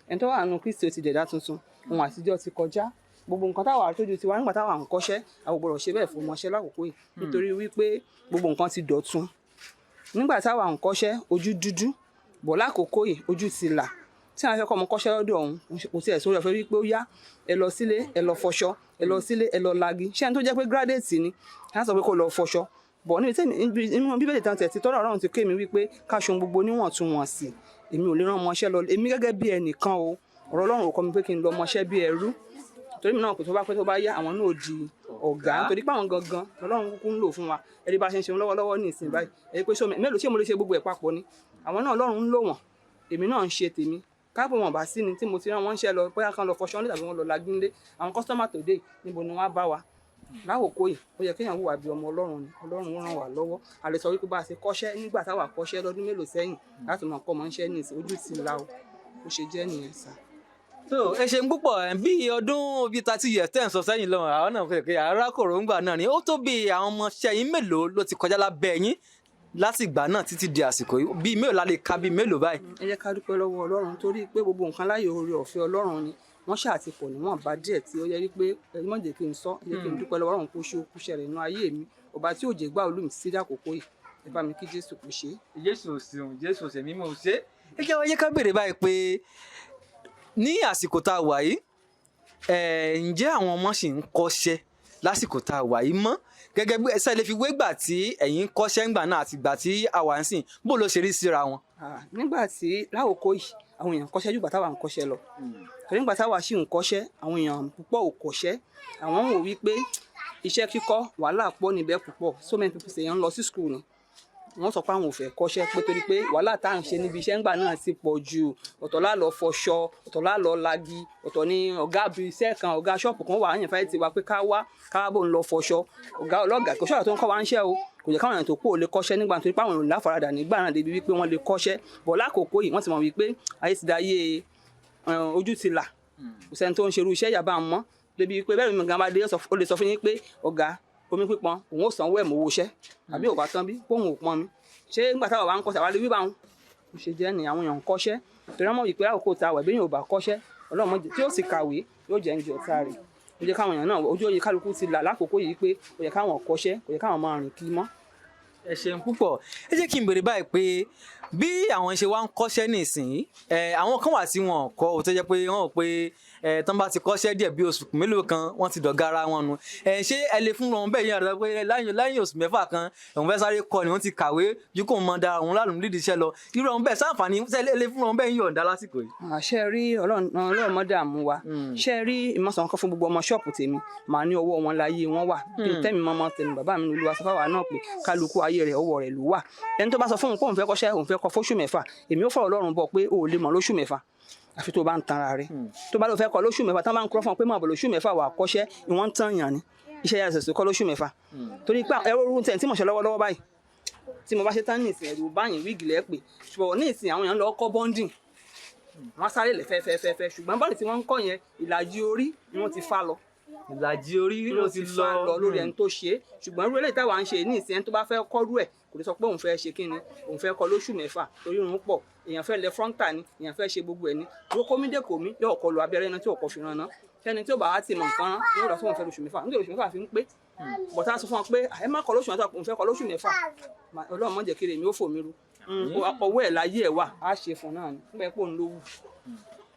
Ẹni tó wà nù Kristi, ó ti dẹ̀dá tuntun, ohun àtijọ́ ti kọjá. Gbogbo nǹkan táwa tójú tiwa nígbà táwa ń kọ́ṣẹ́, àwọn gbọ́dọ̀ ṣe bẹ́ẹ̀ fún ọmọṣẹ́ lákòókò yìí, nítorí wípé gbogbo nǹkan ti dọ̀tun. Nígbà táwa ń kọ́ṣẹ́, ojú dúdú bọ̀. Lákòókò yìí, ojú ti là. Tí àwọn afẹ́kọ́ ọmọ kọ́ṣẹ́ lọ́dọ̀ ọ̀hún, kò tiẹ̀ sórí ọ̀fẹ́ wípé ó yá, ẹ lọ sílé, ẹ lọ fọṣọ, ẹ lọ sílé, ẹ lọ lagi. Ṣé ẹni tó jẹ́ pé graduate ni á sọ pé kó lọ fọṣọ bọ̀? Níbi tí inú Bíbélì tán tẹ̀ ti tọ́rọ̀ Ọlọ́run ti ké mi wípé ká ṣe ohun gbogbo níwọ̀ntúnwọ̀nsì. Èmi ò lè rán ọmọṣẹ́ lọ, èmi gẹ́gẹ́ bí ẹnìkan o. Ọ̀rọ̀ Ọlọ́run ò kọ́ mi pé kí n lọ ọmọṣẹ́ bí ẹrú, torí mi náà kò tó bá pẹ́, tó bá yá, àwọn náà di ọ̀gá, torí pé àwọn gangan Ọlọ́run kúkú ń lò fún wa. Ẹni bá ṣe ń ṣe lọ́wọ́lọ́wọ́ ní ìsìn báyìí, ẹni pé sómi mélòó, ṣé mo lè ṣe gbogbo ẹ̀ papọ̀ ni? Àwọn náà, Ọlọ́run ń lò wọ́n, èmi náà ń ṣe tèmi. Káàpọ̀ wọn bá sí ni tí mo ti rán wọn ṣẹ́ lọ, bóyá kan lọ fọṣọ nílé tàbí wọn lọ lagínlé, àwọn customer tó dé, níbo ni wọ́n á bá wa láwòkó yìí? Ó yẹ kéèyàn hùwà bí ọmọ Ọlọ́run ni. Ọlọ́run ràn wá lọ́wọ́. A lè sọ wípé bá a ṣe kọ́ṣẹ́ nígbà táwa kọ́ṣẹ́ lọ́dún mélòó sẹ́yìn láti mọ̀ kọ́ mọ́ ń ṣẹ́ ní ìsìn, ojú ti la o. Ó ṣe jẹ́ nìyẹn sá. So ẹ ṣeun púpọ̀. Ẹ̀ bí ọdún bíi 30 years tẹ́ ń sọ sẹ́yìn lọ́wọ́, àwọn náà fẹ́ pé arákòrò ń gbà náà ni ó tó. Bí àwọn ọmọọṣẹ́ yín mélòó ló ti kọjá lábẹ́ yín láti ìgbà náà títí di àsìkò yìí? Bíi mélòó la lè ka, bíi mélòó báyìí? Ẹ jẹ́ ká dúpẹ́ lọ́wọ́ Ọlọ́run, torí pé gbogbo nǹkan láyé, oore ọ̀fẹ́ Ọlọ́run ni. Wọ́n ṣáà ti pọ̀ níwọ̀nba díẹ̀ tí ó yẹ wípé ẹ má jẹ́ kí n sọ. Ẹ jẹ́ kí n dúpẹ́ lọ́wọ́ Ọlọ́run kó ṣe ó kúṣẹ́ rẹ̀ nínú ayé mi, ọba tí ò jẹ́ gbà olú mi sí àkókò yìí. Ẹ bá mi kí Jésù kó ṣe é. Jésù ò ṣeun, Jésù ò ṣe mímọ́ ò ṣe. Ẹ jẹ́ wá yẹ ká béèrè báyìí pé ní àsìkò tá a wà yìí, ǹjẹ́ àwọn ọmọ ṣì ń kọ́ṣẹ́ lásìkò tá a wà yìí mọ́? Gẹ́gẹ́ bí ẹsẹ̀ lè fi wé gbà tí ẹ̀yin ń kọ́ṣẹ́ ńgbà náà àti ìgbà tí a wà ń sìn, bó ló ṣe rí síra wọn? Nígbà tí láwòkó yìí, àwọn èèyàn kọ́ṣẹ́ jù gbà táwa ń kọ́ṣẹ́ lọ, torí nígbà táwa ṣì ń kọ́ṣẹ́, àwọn èèyàn púpọ̀ ò kọ́ṣẹ́. Àwọn ń wò wípé iṣẹ́ kíkọ́, wàhálà pọ̀ níbẹ̀ púpọ̀. So many people say èèyàn ń lọ sí school ni wọ́n sọ pé àwọn ò fẹ́ kọ́ṣẹ́, pé torí pé wàhálà tá à ń ṣe níbi iṣẹ́ ńgbà náà ti pọ̀ jù. Ọ̀tọ̀ lá lọ fọṣọ, ọ̀tọ̀ lá lọ lagi, ọ̀tọ̀ ni ọ̀gá bí iṣẹ́ kan, ọ̀gá ṣọ́ọ̀pù kan wà á yàn fẹ́ ti wa pé ká wá, ká wá bò ń lọ fọṣọ. Ọ̀gá ọlọ́gàá kò ṣọ́ọ̀tà tó ń kọ́ wa ń ṣẹ́ o. Kò jẹ́ káwọn èèyàn tó kú ò lè kọ́ṣẹ́ nígbà, torí pé àwọn èèyàn láfaradà nígbà náà débi wípé wọ́n lè kọ́ṣẹ́ bọ̀. Lákòókò yìí, wọ́n ti mọ̀ wípé ayé ti da ayé ojú ti là, kò sẹ́ni tó ń ṣerú iṣẹ́ yàbá mọ́, débi wípé bẹ́ẹ̀ mi gan bá dé, ó lè sọ fún yín pé ọ̀gá, omi pípọn, òun ò sanwó ẹ̀ mọ́wó iṣẹ́ àbí ò bá tán bí kóun ò pọn mi. Ṣé nígbà táwa wà ń kọ́ṣẹ́, àwa lè wí báwọn ó ṣe jẹ́ ni? Àwọn èèyàn ń kọ́ṣẹ́, torí wọ́n mọ̀ wípé àkókò tá a wà, bí èèyàn ò bá kọ́ṣẹ́, Ọlọ́run mọ̀ tí ó sì kàwé, yóò jẹ́ ń jẹ ọ̀tá rẹ̀. Ó jẹ́ káwọn èèyàn náà, ojú òye kálukú ti là lákòókò yìí pé ó yẹ káwọn kọ́ṣẹ́, kò yẹ káwọn máa rìn kí mọ́. Ẹ ṣeun púpọ̀. Ẹ jẹ́ kí n béèrè báyìí pé bí àwọn ṣe wá ń kọ́ṣẹ́ nísìnyí, àwọn kan wà tí wọn kọ́ ò, tó jẹ́ pé wọ́n ò pé tán bá ti kọ́ṣẹ́ díẹ̀ bí oṣù mélòó kan, wọ́n ti dọ̀gá ara wọn nu. Ṣé ẹ lè fún wọn bẹ́ẹ̀ yẹn rẹ pé lẹ́yìn oṣù 6 kan, òun fẹ́ sáré kọ́ ni, wọ́n ti kàwé ju kóun mọ da òun lálùm lídìí iṣẹ́ lọ, irú àwọn bẹ́ẹ̀ sáǹfààní, ṣé ẹ lè fún wọn bẹ́ẹ̀ yọ̀ǹda lásìkò yìí? Ṣe rí, Ọlọ́run, Ọlọ́run mọ́ dààmú wa. Ṣe rí, ìmọ̀sán kan fún gbogbo ọmọ ṣọ́ọ̀pù tèmi, màá ní ọwọ́ wọn láyé wọn wà. Bí tẹ́mi mọ́mọ́ tèmi, bàbá mi ní Olúwa sọ fáwa náà pé kálukú ayé rẹ̀, ọwọ́ rẹ̀ ló wà. Ẹni tó bá sọ fún òun pé òun fẹ́ kọ́ṣẹ́, òun fẹ́ kọ́ fóṣù 6, èmi ó fọ̀rọ̀ Ọlọ́run bọ̀ pé o ò lè mọ̀ lóṣù 6, àfi tó bá ń tanra rẹ̀. Tó bá lọ fẹ́ kọ́ lóṣù 6, tán bá ń kúrọ́ fún ọ pé máa bọ̀ lóṣù 6 wà kọ́ṣẹ́, ìwọ̀n ń tàn yàn ni. Iṣẹ́ yàrá ṣẹ̀ṣẹ̀ kọ́ lóṣù 6, torí pé ẹrú orú tẹ̀ tí mo ṣe lọ́wọ́lọ́wọ́ báyìí, tí mo bá ṣe tán ní ìsìn, ẹ̀rù báyìí wig lẹ́ pè. Ṣùgbọ́n ní ìsìn, àwọn èèyàn lọ kọ́ bonding, wọ́n sáré lẹ̀ fẹ́fẹ́fẹ́. Ṣùgbọ́n bọ́ọ̀lù tí wọ́n ń kọ́ yẹn, ìlàjì orí ni wọ́n ti fá lọ. Ìlàjì orí ló ti fá lọ lórí ẹni tó ṣe é. Ṣùgbọ́n irú eléyìí táwa ń ṣe ní ìsìn, ẹni tó bá fẹ́ kọ́rú ẹ̀, kò lè sọ pé òun fẹ́ ṣe kí ni, òun fẹ́ kọ́ lóṣù 6, torí òun pọ̀. Èèyàn fẹ́ lẹ frontal ni, èèyàn fẹ́ ṣe gbogbo ẹ̀ ní rókómídé kò mí, yóò kọ lu abẹ́rẹ́ iná tí ò kọ́ fi rán ná. Fẹ́ni tí ó bá wá ti mọ̀ nǹkan rán, yóò lọ fún òun fẹ́ lóṣù 6, nítorí oṣù 6 fi ń pé bọ̀tá sọ fún wọn pé ẹ má kọ́ lóṣù 6, òun fẹ́ kọ́ lóṣù 6. Ọlọ́run má jẹ́ kí èmi ó fò mí ru. Ọwọ́ ẹ̀ láyé ẹ̀ wà, á ṣe fún náà ni nígbà pé òun ló wù.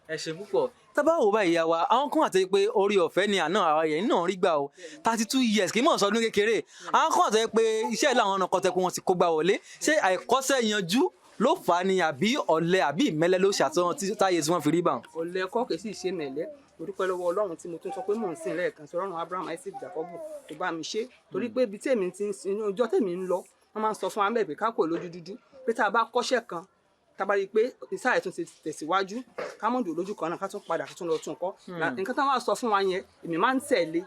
Ẹ ṣe púpọ̀. Tábà wò báyìí, ìyá wa, àwọn kan àti pé orí ọ̀fẹ́ ni àná àwọn yẹn náà rí gbà o. 32 years kì í mọ̀ sọdún kékeré. Àwọn kan àti pé iṣẹ́ làwọn ọ̀nà kọ́tẹ́kù wọn ti kó gbà wọlé. Ṣé àìkọ́ṣẹ́ yanjú ló fà á ni, àbí ọ̀lẹ, àbí ìmẹ́lẹ́ ló ṣàtúnṣe táyé tí wọ́n fi rí bá wọn? Ọ̀lẹ kọ́, kì í sì ṣe mẹ̀lẹ́. Mo dúpẹ́ lọ́wọ́ Ọlọ́run tí mo tún sọ pé mò ń sìn lẹ́ẹ̀kan sí, Ọlọ́run Abraham, Isaac, Jacob, tó bá mi ṣe, torí pé ibi tí èmi ti ń sin, inú ọjọ́ tèmi ń lọ, wọ́n máa ń sọ fún wa bẹ́ẹ̀ pé ká kò lójú dúdú, pé tá a bá kọ́ṣẹ́ kan, tá a bá rí i pé iṣẹ́ àìtún ti tẹ̀síwájú, ká mọ̀ dùn lójú kan náà, ká tún padà, ká tún lọ tún kọ́. Nǹkan táwọn sọ fún wa yẹn, èmi máa ń tẹ̀lé.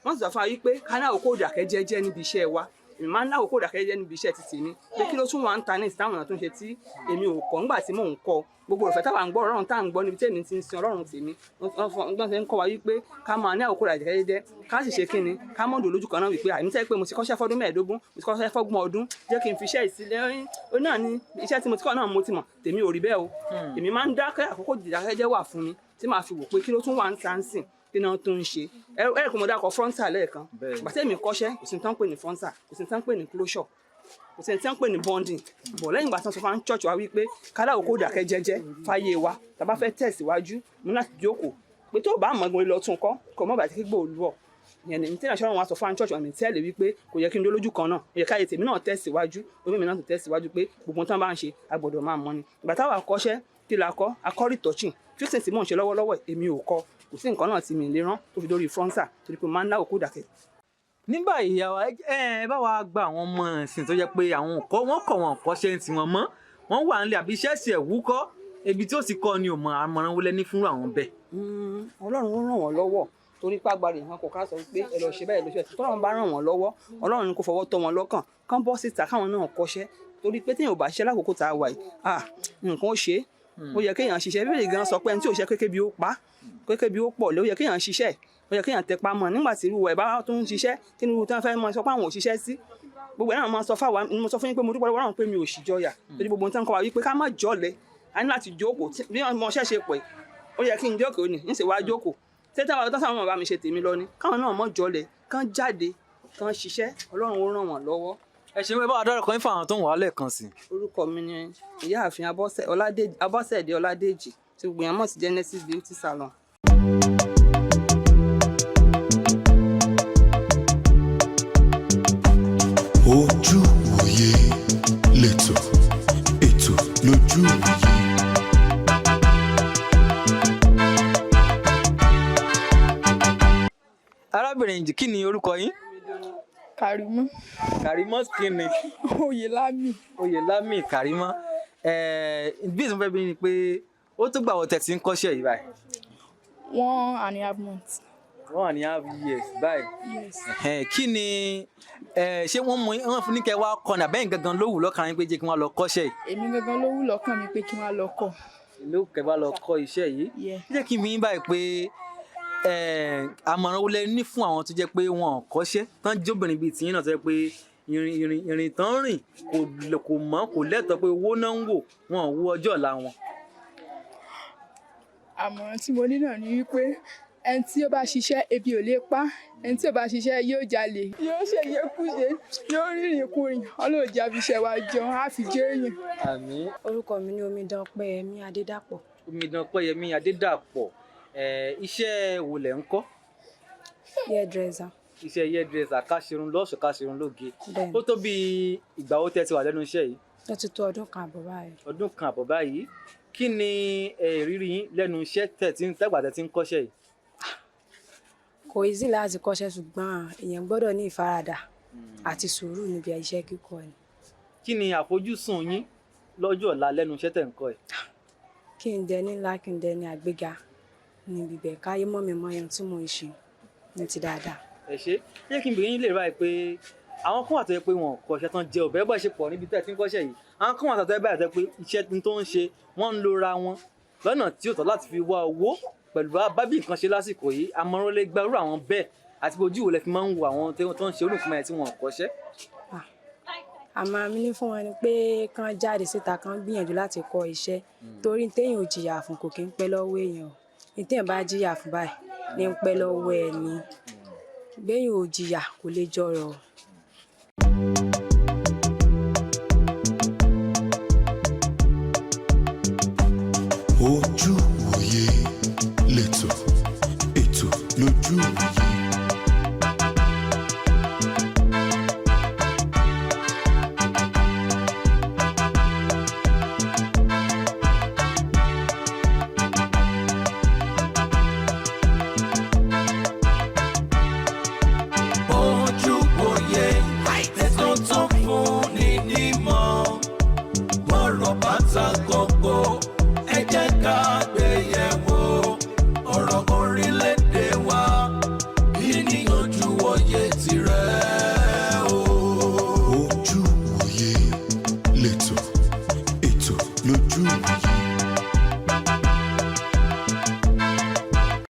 Wọ́n sì sọ fún wa wípé ká ní àkókò ìdàkẹ́ jẹ́jẹ́ níbi iṣẹ́ wa. Èmi máa ń lákòókò ìdàkẹ́ jẹ́jẹ́ níbi iṣẹ́ ti tèmi, pé kí ló tún wà ń ta ní ìsìtáwọn èèyàn tó ń ṣe tí èmi ò kọ́ ńgbà tí mò ń kọ́. Gbogbo ọ̀fẹ́ táwa ń gbọ́, Ọlọ́run tá à ń gbọ́ níbi tí èmi ti ń sin Ọlọ́run tèmi, wọ́n ṣe ń kọ́ wa wípé ká máa ní àkókò ìdàkẹ́ jẹ́jẹ́, ká sì ṣe kí ni, ká mọ̀ dùn lójú kan náà, wípé àmì tẹ́ pé mo ti kọ́ṣẹ́ fọ́dún 15, mo ti kọ́ṣẹ́ fọ́gbọ̀n ọdún, jẹ́ kí n fi iṣẹ́ ìsílẹ̀ ó náà ní iṣẹ́ tí mo ti kọ́ náà mo ti mọ̀. Tèmi ò rí bẹ́ẹ̀ o. Èmi máa ń dákẹ́, àkókò ìdákẹ́jẹ́ wà fún mi tí màá fi wò pé kí ló tún wà ń ta ń sìn, kí náà tó ń ṣe. Ẹ ẹ kò mọ̀ dákọ̀ frontal lẹ́ẹ̀kan. Gbàtẹ́ mi kọ́ṣẹ́, kò sí ní tán pè ní frontal, kò sí ní tán pè ní closure, kò sí ní tán pè ní bonding bọ̀. Lẹ́yìn ìgbà tí wọ́n sọ fún church wa wípé kálá òkú ìdákẹ́ jẹ́jẹ́ fáyé wa, tá a bá fẹ́ tẹ̀síwájú, mo ní láti jókòó pé tó o bá mọ̀ gan lọ tún kọ́, kò mọ̀ bàtí kígbó olú ọ̀ ìyẹn ní tí ìránṣẹ́ wọn sọ fún church wa, mi tẹ́lẹ̀ wípé kò yẹ kí n dó lójú kan náà, ó yẹ káyé tèmi náà tẹ̀síwájú, omi mi náà tó tẹ̀síwájú, pé gbogbo tán bá ń ṣe, a gbọ́dọ̀ máa mọ̀ ni. Ìgbà táwa kọ́ṣẹ́, kí la kọ́? Akọ́ retouching, fixing tí mò ń ṣe lọ́wọ́lọ́wọ́, èmi ò kọ́. Kò sí nǹkan náà tí mi lè rán tó fi dórí frontal, torí pé mo máa ń láwòkó dàkẹ́. Ní báyìí, ìyá wa, ẹ bá wa gba àwọn ọmọ ìsìn tó jẹ́ pé àwọn kọ́ wọ́n kọ̀, wọ́n kọ́ ṣe ń tiwọn mọ́, wọ́n wà nílé àbí iṣẹ́ sì ẹ̀wú kọ́, ibi tí ó sì kọ́ ni ò mọ, àmọ̀ràn wọlé ní fún àwọn bẹ́ẹ̀. Ọlọ́run ó ràn wọ́n lọ́wọ́, torí pàgbára ìhàn kò ká sọ pé ẹ lọ ṣe báyìí, lọ ṣe báyìí. Tọ́lọ́run bá ràn wọ́n lọ́wọ́, Ọlọ́run ní kó fọwọ́ tọ́ wọn lọ́kàn, kán bọ́ síta, káwọn náà kọ́ṣẹ́, torí pé téèyàn ò bá ṣiṣẹ́ lákòókò tá a wà yìí, ah, nǹkan ó ṣe é. Ó yẹ kéèyàn ṣiṣẹ́. Bíbélì gan sọ pé ẹni tí ò ṣe kékeré bí ó pa kékeré bí ó pọ̀ lé. Ó yẹ kéèyàn ṣiṣẹ́, ó yẹ kéèyàn tẹpá mọ́. Nígbà tí irú ẹ̀ bá tó ń ṣiṣẹ́, kí ni irú tí wọ́n fẹ́ mọ sọ pé àwọn ò ṣiṣẹ́ sí? Gbogbo ẹ̀ náà máa sọ fáwa. Mo sọ fún yín pé mo dúpẹ́ lọ́wọ́ Ọlọ́run pé mi ò sì jọyà, torí gbogbo ohun tí wọ́n kọ́ wa wípé ká má jọ̀lẹ, a ní láti jókòó. Bí ọmọ ṣẹ́ ṣe pẹ̀, ó yẹ kí n jókòó ni ń ṣe wá jókòó tẹ́tẹ́ àwọn tó sáwọn bá mi ṣe tèmi lọ ni káwọn náà mọ́ jọlẹ̀, kán jáde, kán ṣiṣẹ́, Ọlọ́run ó ràn wọ́n lọ́wọ́. Ẹ ṣeun. Ẹ bá wa dárúkọ yín fún àwọn tó ń wà á lẹ́ẹ̀kan sí. Orúkọ mi ni Ìyáàfin Abọ́sẹ̀dé Ọládèjì, tí gbogbo èèyàn mọ̀ sí Genesis Beauty Salon. Ojú òye lẹ́tọ̀, ètò lójú òye. Arábìnrin yìí, kí ni orúkọ yín? Kàrímọ́. Kàrímọ́ kí ni? Oyèlámì. Oyèlámì Kàrímọ́. Bí èso fẹ́ bí ni pé ó tó gbà wọ́n tẹ̀sí ń kọ́ṣẹ́ yìí báyìí? 1.5 months. 1.5 years báyìí? Yes. Ẹ̀hẹ́n, kí ni ṣé wọ́n mú wọ́n fún ní kẹ́ wá kọ́ ni, àbẹ́yìn gangan ló wù lọ́kàn yín pé jẹ́ kí wọ́n lọ kọ́ṣẹ́ yìí? Èmi gangan ló wù lọ́kàn mi pé kí wọ́n lọ kọ́. Ló kẹ́ wá lọ kọ́ iṣẹ́ yìí. Yeah. Jẹ́ kí n bí yín báyìí pé àmọ̀ràn wo lẹ ní fún àwọn tó jẹ́ pé wọn ò kọ́ṣẹ́ tán, jóbìnrin bíi tiyín náà, tó jẹ́ pé ìrìn ìrìn ìrìn tán rìn kò mọ́, kò lẹ́tọ̀ọ́, pé owó náà ń wò, wọn ò wo ọjọ́ ọ̀la wọn? Àmọ̀ràn tí mo ní náà ni wípé ẹni tí ó bá ṣiṣẹ́, ebi ò lè pa. Ẹni tí ò bá ṣiṣẹ́ yóò jalè, yóò ṣe yékúṣe, yóò rìnrìn kùnrin. Ọlọ́run jẹ́ àfiṣẹ́ wa jẹun, á fi jẹ́ èèyàn. Àmín. Orúkọ mi ni Omidan Ọpẹ́yẹmí Adédàpọ̀. Omidan Ọpẹ́yẹmí Adédàpọ̀, iṣẹ́ wo lẹ̀ ń kọ́? Hairdresser. Iṣẹ́ hairdresser, ká ṣerun lọ́ṣọ̀ọ́, ká ṣerun lóge. Bẹ́ẹ̀ni. Ó tó bí ìgbà wo tẹ́ ti wà lẹ́nu iṣẹ́ yìí? Ó ti tó ọdún kan àbọ̀ báyìí. Ọdún kan àbọ̀ báyìí. Kí ni ìrírí yín lẹ́nu iṣẹ́ tẹ̀ tí ń tẹ́gbà tẹ́ ti ń kọ́ṣẹ́ yìí? Kò easy láti kọ́ṣẹ́, ṣùgbọ́n èèyàn gbọ́dọ̀ ní ìfaradà àti sùúrù níbi iṣẹ́ kíkọ́ ni. Kí ni àfojúsùn yín lọ́jọ́ ọ̀la lẹ́nu iṣẹ́ tẹ̀ ń kọ́ yìí? Kí n dẹni ńlá, kí n dẹni àgbéga níbi ibẹ̀, káyé mọ́ mi mọ́ ohun tí mò ń ṣe ní ti dáadáa. Ẹ ṣe. Jẹ́ kí n bèèrè yín lè báyìí pé àwọn kan wà tó yẹ pé wọn kò ṣe tán jẹ ọbẹ̀ bá ṣe pọ̀ níbi tẹ́ ẹ ti ń kọ́ṣẹ́ yìí. Àwọn kan wà tó yẹ báyìí tó yẹ pé iṣẹ́ tó ń ṣe, wọ́n ń lora wọn lọ́nà tí ó tọ́ láti fi wá owó pẹ̀lú bábí nǹkan ṣe lásìkò yìí. Àmọ̀ràn lè gba irú àwọn bẹ́ẹ̀, àti ojú wo lẹ fi máa ń wo àwọn tó ń ṣe orúkọ mẹ́rin tí wọn kọ́ṣẹ́? Àmọ̀ràn mi ní fún wọn ni pé kán jáde síta, kán gbìyànjú láti kọ́ iṣẹ́, torí téèyàn ò jìyà fún kò kí ń pẹ́ lọ́wọ́ èèyàn o. Ní téèyàn bá jìyà fún báyìí ní ń pẹ́ lọ́wọ́ ẹ̀ ni. Béèyàn ò jìyà kò lè jọrọ̀ o.